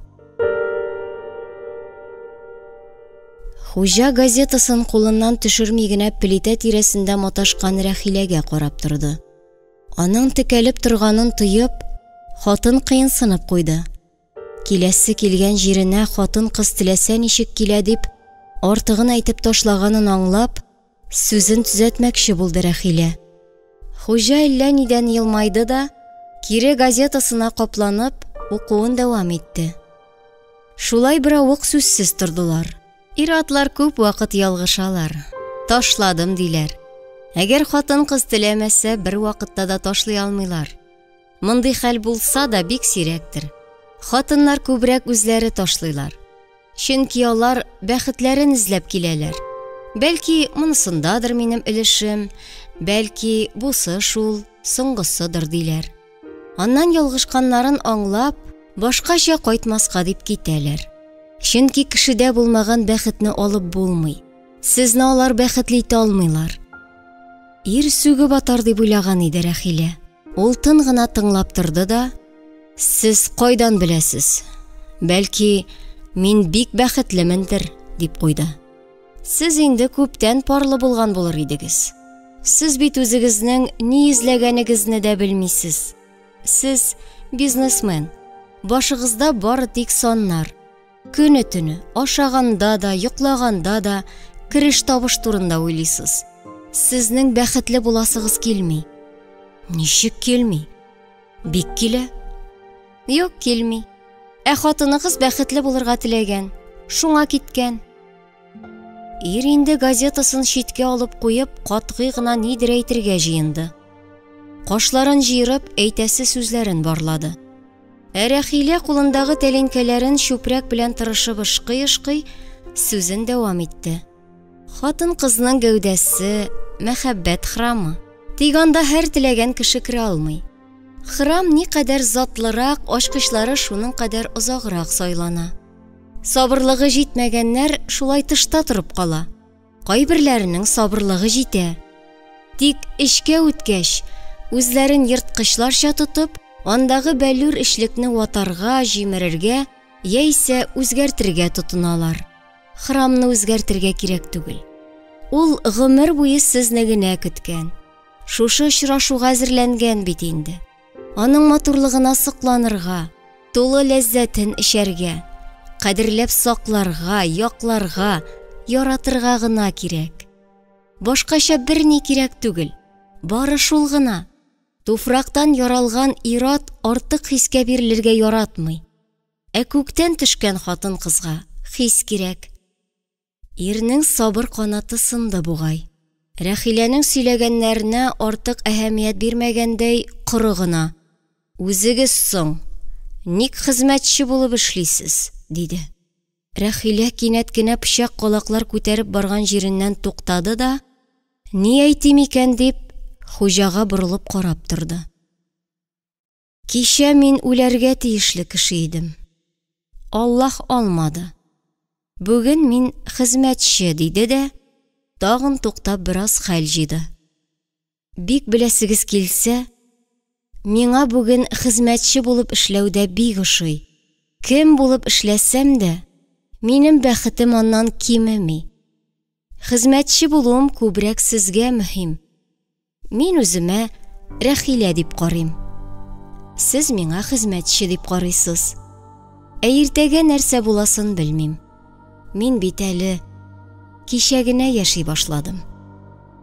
Хуҗа газетасын кулыннан төшерми генә плитә тирәсендә маташкан Рәхиләгә карап торды. Аның текәлеп торганын тоеп, хатын кыенсынып куйды. Киләсе килгән җиренә хатын-кыз теләсә ничек килә дип, артыгын әйтеп ташлаганын аңлап, сүзен төзәтмәкче булды Рәхилә. Хуҗа әллә нидән елмайды да, кире газетасына капланып, укуын дәвам итте. Шулай беравык сүзсез тордылар. Ир-атлар күп вакыт ялгышалар. Ташладым, диләр. Әгәр хатын-кыз теләмәсә, бер вакытта да ташлый алмыйлар. Мондый хәл булса да, бик сирәктер. Хатыннар күбрәк үзләре ташлыйлар. Чөнки алар бәхетләрен эзләп киләләр. Бәлки, монысындадыр минем өлешем, бәлки, бусы шул, соңгысыдыр, диләр. Аннан ялгышканнарын аңлап, башкача кайтмаска дип китәләр. Чөнки кешедә булмаган бәхетне алып булмый. Сезне алар бәхетле итә алмыйлар. Ир сүгеп атар дип уйлаган иде Рәхилә. Ул тын гына тыңлап торды да, Сез кайдан беләсез? Бәлки, мин бик бәхетлемендер, дип куйды. Сез инде күптән парлы булган булыр идегез. Сез бит үзегезнең ни эзләгәнегезне дә белмисез. Сез бизнесмен. Башыгызда бары тик саннар. Көне-төне, ашаганда да, йоклаганда да кереш табыш турында уйлыйсыз. Сезнең бәхетле буласыгыз килми. Ничек килми? Бик килә. Юк, килми. Ә хатыныгыз бәхетле булырга теләгән, шуңа киткән. Ир инде газетасын читкә алып куеп, катгый гына нидер әйтергә җыенды. Кашларын җыерып, әйтәсе сүзләрен барлады. Ә Рәхилә кулындагы тәлинкәләрен чүпрәк белән тырышып ышкый-ышкый сүзен дәвам итте. Хатын-кызның гәүдәсе мәхәббәт храмы. Тик анда һәр теләгән кеше керә алмый. Храм никадәр затлырак, ачкычлары шуның кадәр озаграк сайлана. Сабырлыгы җитмәгәннәр шулай тышта торып кала. Кайберләренең сабырлыгы җитә. Тик эчкә үткәч, үзләрен ерткычларча тотып, андагы бәллүр эчлекне ватарга, җимерергә яисә үзгәртергә тотыналар. Храмны үзгәртергә кирәк түгел. Ул гомер буе сезне генә көткән. Шушы очрашуга әзерләнгән бит инде. Аның матурлыгына сокланырга, тулы ләззәтен эчәргә, кадерләп сакларга, якларга, яратырга гына кирәк. Башкача берни кирәк түгел. Бары шул гына. Туфрактан яралган ир-ат артык хискә бирелергә яратмый. Ә күктән төшкән хатын-кызга хис кирәк. Ирнең сабыр канаты сынды бугай. Рәхиләнең сөйләгәннәренә артык әһәмият бирмәгәндәй, коры гына, Үзегез соң, ник хезмәтче булып эшлисез? диде. Рәхилә кинәт кенә пычак-калаклар күтәреп барган җиреннән туктады да, ни әйтим икән дип, хуҗага борылып карап торды. Кичә мин үләргә тиешле кеше идем. Аллаһ алмады. Бүген мин хезмәтче, диде дә, тагын туктап бераз хәл җыйды. Бик беләсегез килсә, миңа бүген хезмәтче булып эшләү дә бик ошый. Кем булып эшләсәм дә, минем бәхетем аннан кимеми. Хезмәтче булуым күбрәк сезгә мөһим. Мин үземә Рәхилә дип карыйм. Сез миңа хезмәтче дип карыйсыз. Ә иртәгә нәрсә буласын белмим. Мин бит әле кичә генә яши башладым.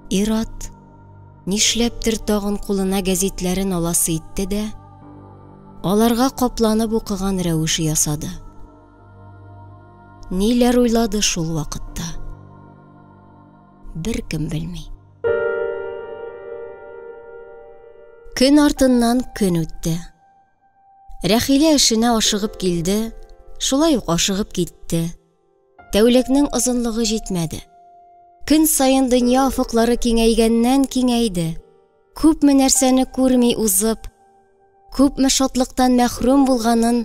Ир-ат нишләптер тагын кулына гәзитләрен аласы итте дә, аларга капланып укыган рәвеше ясады. Ниләр уйлады шул вакытта? Беркем белми. Көн артыннан көн үтте. Рәхилә эшенә ашыгып килде, шулай ук ашыгып китте. Тәүлекнең озынлыгы җитмәде. Көн саен дөнья офыклары киңәйгәннән киңәйде. Күпме нәрсәне күрми узып, күпме шатлыктан мәхрүм булганын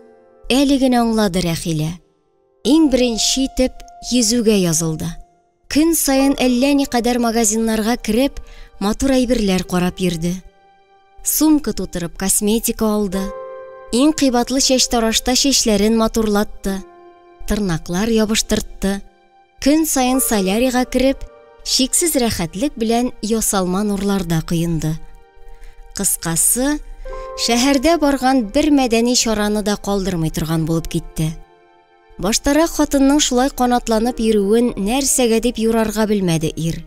әле генә аңлады Рәхилә. Иң беренче итеп йөзүгә язылды. Көн саен әллә никадәр магазиннарга кереп, матур әйберләр карап йөрде. Сумка тутырып косметика алды. Иң кыйбатлы чәчтарашта чәчләрен матурлатты. Тырнаклар ябыштыртты. Көн саен солярийга кереп, чиксез рәхәтлек белән ясалма нурларда коенды. Кыскасы, шәһәрдә барган бер мәдәни чараны да калдырмый торган булып китте. Баштарак хатынның шулай канатланып йөрүен нәрсәгә дип юрарга белмәде ир.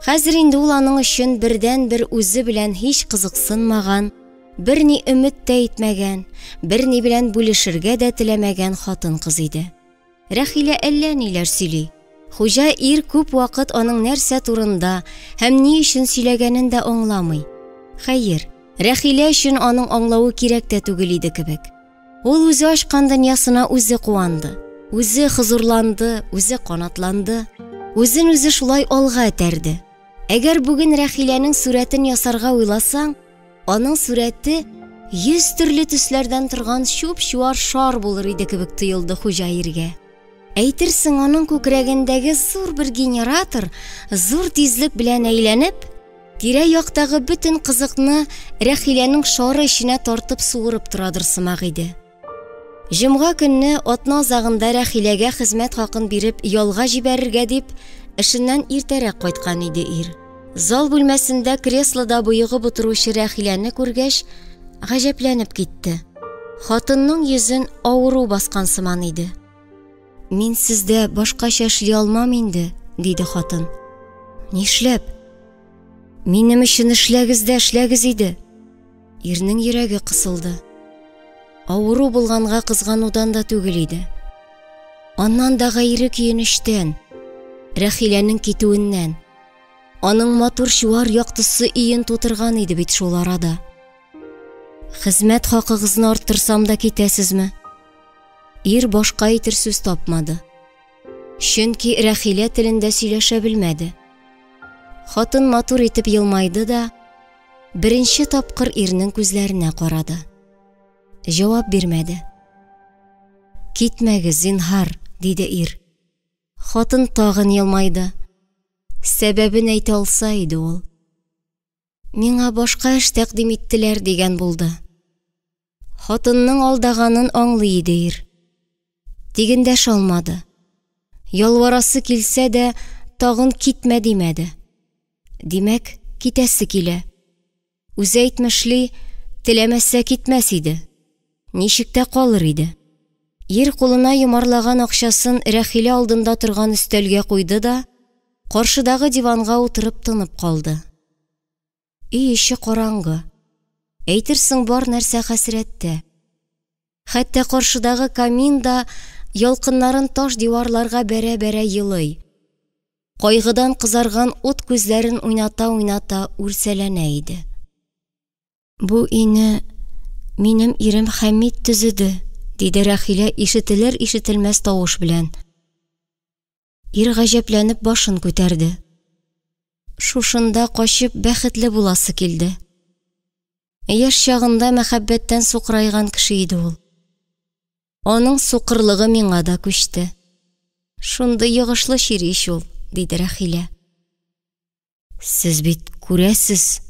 Хәзер инде ул аның өчен бердәнбер үзе белән һич кызыксынмаган, берни өмет тә итмәгән, берни белән бүлешергә дә теләмәгән хатын-кыз иде. Рәхилә әллә ниләр сөйли. Хуҗа ир күп вакыт аның нәрсә турында һәм ни өчен сөйләгәнен дә аңламый. Хәер, Рәхилә өчен аның аңлавы кирәк тә түгел иде кебек. Ул үзе ачкан дөньясына үзе куанды, үзе хозурланды, үзе канатланды, үзен үзе шулай алга этәрде. Әгәр бүген Рәхиләнең сурәтен ясарга уйласаң, аның сурәте йөз төрле төсләрдән торган чуп-чуар шар булыр иде кебек тоелды хуҗа иргә. Әйтерсең, аның күкрәгендәге зур бер генератор зур тизлек белән әйләнеп, Тирә-яктагы бөтен кызыкны Рәхиләнең шары эченә тартып суырып торадыр сымак иде. Җомга көнне атна азагында Рәхиләгә хезмәт хакын биреп ялга җибәрергә дип, эшеннән иртәрәк кайткан иде ир. Зал бүлмәсендә креслода боегып утыручы Рәхиләне күргәч, гаҗәпләнеп китте. Хатынның йөзен авыру баскан сыман иде. Мин сездә башкача эшли алмам инде, диде хатын. Нишләп? Минем өчен эшләгез дә эшләгез иде. Ирнең йөрәге кысылды. Авыру булганга кызганудан да түгел иде. Аннан да гайре көенечтән, Рәхиләнең китүеннән. Аның матур чуар яктысы өен тутырган иде бит шул арада. Хезмәт хакыгызны арттырсам да китәсезме? Ир башка әйтер сүз тапмады. Чөнки Рәхилә телендә сөйләшә белмәде. Хатын матур итеп елмайды да, беренче тапкыр ирнең күзләренә карады. Җавап бирмәде. Китмәгез, зинһар, диде ир. Хатын тагын елмайды. Сәбәбен әйтә алса иде ул. Миңа башка эш тәкъдим иттеләр, дигән булды. Хатынның алдаганын аңлый иде ир. Тик эндәшә алмады. Ялварасы килсә дә, тагын китмә димәде. Димәк, китәсе килә. Үзе әйтмешли, теләмәсә китмәс иде. Ничек тә калыр иде. Ир кулына йомарлаган акчасын Рәхилә алдында торган өстәлгә куйды да, каршыдагы диванга утырып тынып калды. Өй эче караңгы. Әйтерсең бар нәрсә хәсрәттә. Хәтта каршыдагы камин да ялкыннарын таш диварларга бәрә-бәрә елый. Кайгыдан кызарган ут күзләрен уйната-уйната үрсәләнә иде. Бу өйне минем ирем Хәмит төзеде, диде Рәхилә ишетелер-ишетелмәс тавыш белән. Ир гаҗәпләнеп башын күтәрде. Шушында качып бәхетле буласы килде. Яшь чагында мәхәббәттән сукырайган кеше иде ул. Аның сукырлыгы миңа да күчте. Шундый йогышлы чир ич ул, диде Рәхилә. Сез бит күрәсез.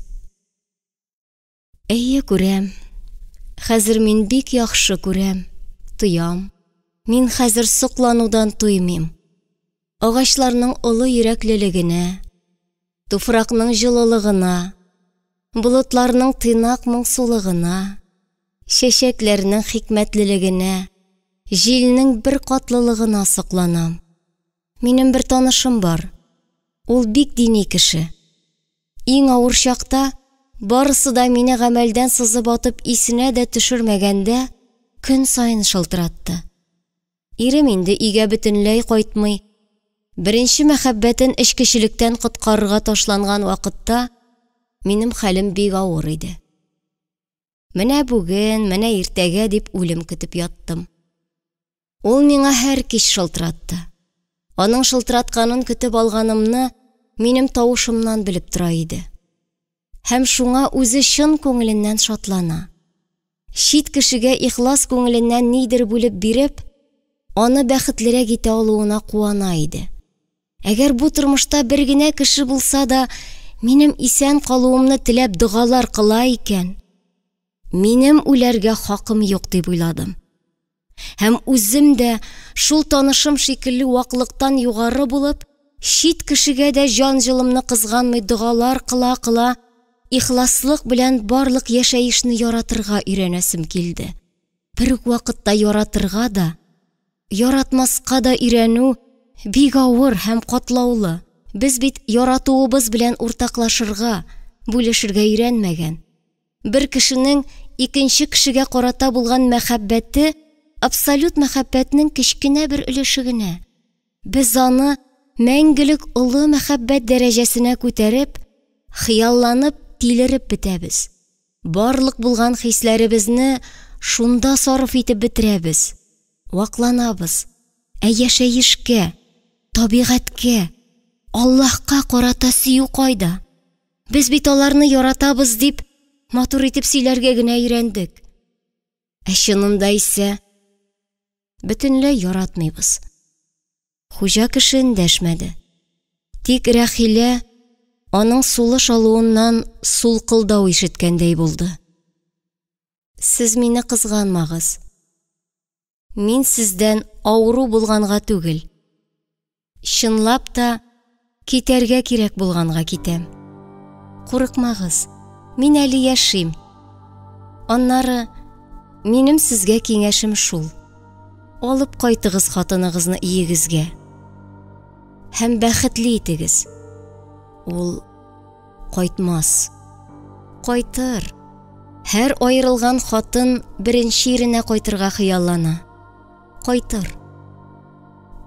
Әйе, күрәм. Хәзер мин бик яхшы күрәм, тоям. Мин хәзер сокланудан туймыйм. Агачларның олы йөрәклелегенә, туфракның җылылыгына, болытларның тыйнак моңсулыгына, чәчәкләрнең хикмәтлелегенә, җилнең беркатлылыгына сокланам. Минем бер танышым бар. Ул бик дини кеше. Иң авыр чакта, барысы да мине гамәлдән сызып атып исенә дә төшермәгәндә, көн саен шылтыратты. Ирем инде өйгә бөтенләй кайтмый. Беренче мәхәббәтен эчкечелектән коткарырга ташланган вакытта минем хәлем бик авыр иде. Менә бүген, менә иртәгә дип үлем көтеп яттым. Ул миңа һәр кич шылтыратты. Аның шылтыратканын көтеп алганымны минем тавышымнан белеп тора иде. Һәм шуңа үзе чын күңеленнән шатлана. Чит кешегә ихлас күңеленнән нидер бүлеп биреп, аны бәхетлерәк итә алуына куана иде. Әгәр бу тормышта бер генә кеше булса да, минем исән калуымны теләп догалар кыла икән, минем үләргә хакым юк дип уйладым. Һәм үзем дә шул танышым шикелле ваклыктан югары булып, чит кешегә дә җан җылымны кызганмый догалар кыла-кыла, ихласлык белән барлык яшәешне яратырга өйрәнәсем килде. Бер үк вакытта яратырга да, яратмаска да өйрәнү бик авыр һәм катлаулы. Без бит яратуыбыз белән уртаклашырга, бүлешергә өйрәнмәгән. Бер кешенең икенче кешегә карата булган мәхәббәте абсолют мәхәббәтнең кечкенә бер өлеше генә. Без аны мәңгелек олы мәхәббәт дәрәҗәсенә күтәреп, хыялланып, тилереп бетәбез. Барлык булган хисләребезне шунда сарыф итеп бетерәбез. Вакланабыз. Ә яшәешкә, табигатькә, Аллаһка карата сөю кайда? Без бит аларны яратабыз дип, матур итеп сөйләргә генә өйрәндек. Ә чынында исә бөтенләй яратмыйбыз. Хуҗа кеше эндәшмәде. Тик Рәхилә Аның сулыш алуыннан сулкылдау ишеткәндәй булды. Сез мине кызганмагыз. Мин сездән авыру булганга түгел, чынлап та китәргә кирәк булганга китәм. Курыкмагыз, мин әле яшим. Аннары минем сезгә киңәшем шул. Алып кайтыгыз хатыныгызны өегезгә. Һәм бәхетле итегез. Ул кайтмас. Кайтыр. Һәр аерылган хатын беренче иренә кайтырга хыяллана. Кайтыр.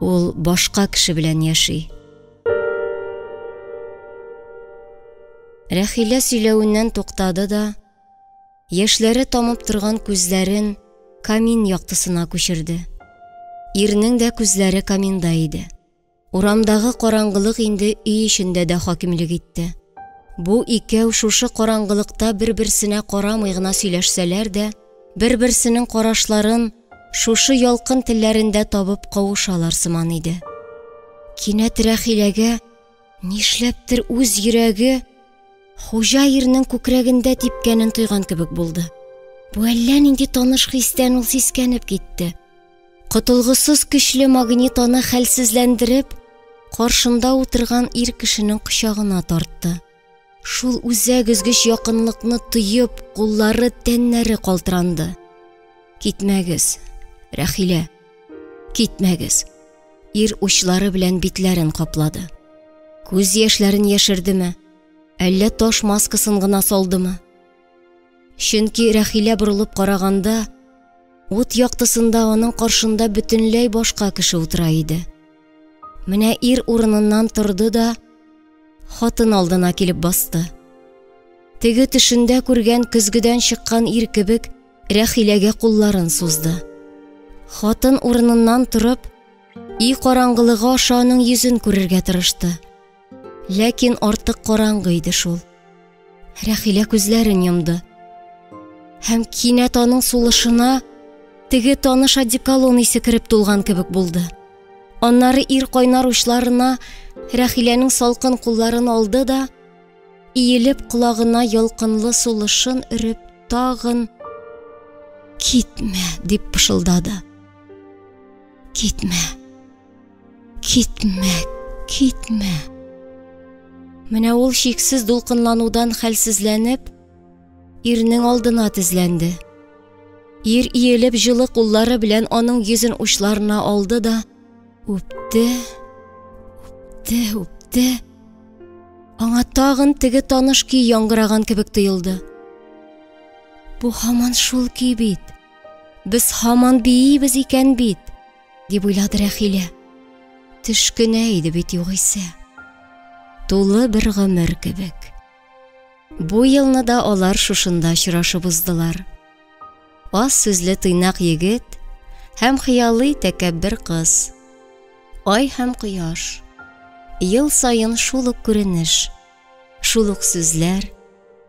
Ул башка кеше белән яши. Рәхилә сөйләвеннән туктады да, яшьләре тамып торган күзләрен камин яктысына күчерде. Ирнең дә күзләре каминда иде. Урамдагы караңгылык инде өй эчендә дә хакимлек итте. Бу икәү шушы караңгылыкта бер-берсенә карамый гына сөйләшсәләр дә, бер-берсенең карашларын шушы ялкын телләрендә табып кавышалар сыман иде. Кинәт Рәхиләгә нишләптер үз йөрәге хуҗа ирнең күкрәгендә типкәнен тойган кебек булды. Бу әллә нинди таныш хистән ул сискәнеп китте. Котылгысыз көчле магнит аны хәлсезләндереп, каршында утырган ир кешенең кочагына тартты. Шул үзәк өзгеч якынлыкны тоеп, куллары, тәннәре калтыранды. Китмәгез, Рәхилә, китмәгез. Ир учлары белән битләрен каплады. Күз яшьләрен яшердеме, әллә таш маскасын гына салдымы? Чөнки Рәхилә борылып караганда, ут яктысында аның каршында бөтенләй башка кеше утыра иде. Менә ир урыныннан торды да, хатын алдына килеп басты. Теге төшендә күргән көзгедән чыккан ир кебек Рәхиләгә кулларын сузды. Хатын урыныннан торып, өй караңгылыгы аша аның йөзен күрергә тырышты. Ләкин артык караңгы иде шул. Рәхилә күзләрен йомды. Һәм кинәт аның сулышына теге таныш одеколон исе кереп тулган кебек булды. Аннары ир кайнар учларына Рәхиләнең салкын кулларын алды да, иелеп колагына ялкынлы сулышын өреп, тагын «Китмә!» дип пышылдады. «Китмә!» Китмә, китмә. Менә ул чиксез дулкынланудан хәлсезләнеп, ирнең алдына тезләнде. Ир иелеп җылы куллары белән аның йөзен учларына алды да үпте, үпте, үпте. Аңа тагын теге таныш көй яңгыраган кебек тоелды. Бу һаман шул көй бит. Без һаман биибез икән бит. Дип уйлады Рәхилә. Төш кенә иде бит югыйсә. Тулы бер гомер кебек. Бу елны да алар шушында очрашып уздылар. Аз сүзле тыйнак егет һәм хыялый тәкәббер кыз. Ай һәм кояш. Ел саен шул ук күренеш, шул ук сүзләр,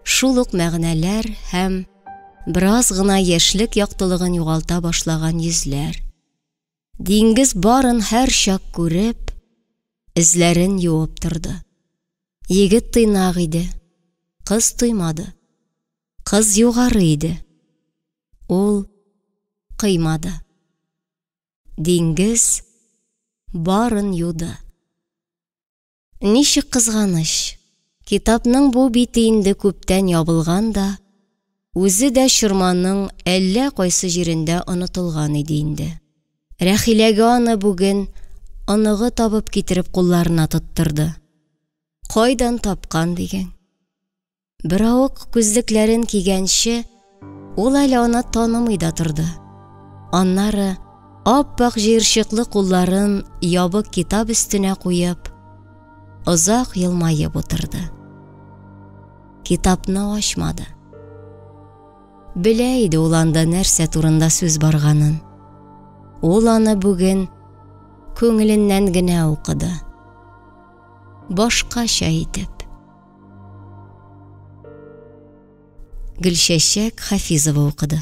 шул ук мәгънәләр һәм бераз гына яшьлек яктылыгын югалта башлаган йөзләр. Диңгез барын һәрчак күреп, эзләрен юып торды. Егет тыйнак иде, кыз тоймады. Кыз югары иде. Ул кыймады. Диңгез барын юды. Ничек кызганыч, китапның бу бите инде күптән ябылган да, үзе дә чорманың әллә кайсы җирендә онытылган иде инде. Рәхиләгә аны бүген оныгы табып китереп кулларына тоттырды. Кайдан тапкан диген. Беравык күзлекләрен кигәнче, ул әле аны танымый да торды. Аннары ап-ак җыерчыклы кулларын ябык китап өстенә куеп, озак елмаеп утырды. Китапны ачмады. Белә иде ул анда нәрсә турында сүз барганын. Ул аны бүген күңеленнән генә укыды. Башкача итеп. Гөлчәчәк Хафизова укыды.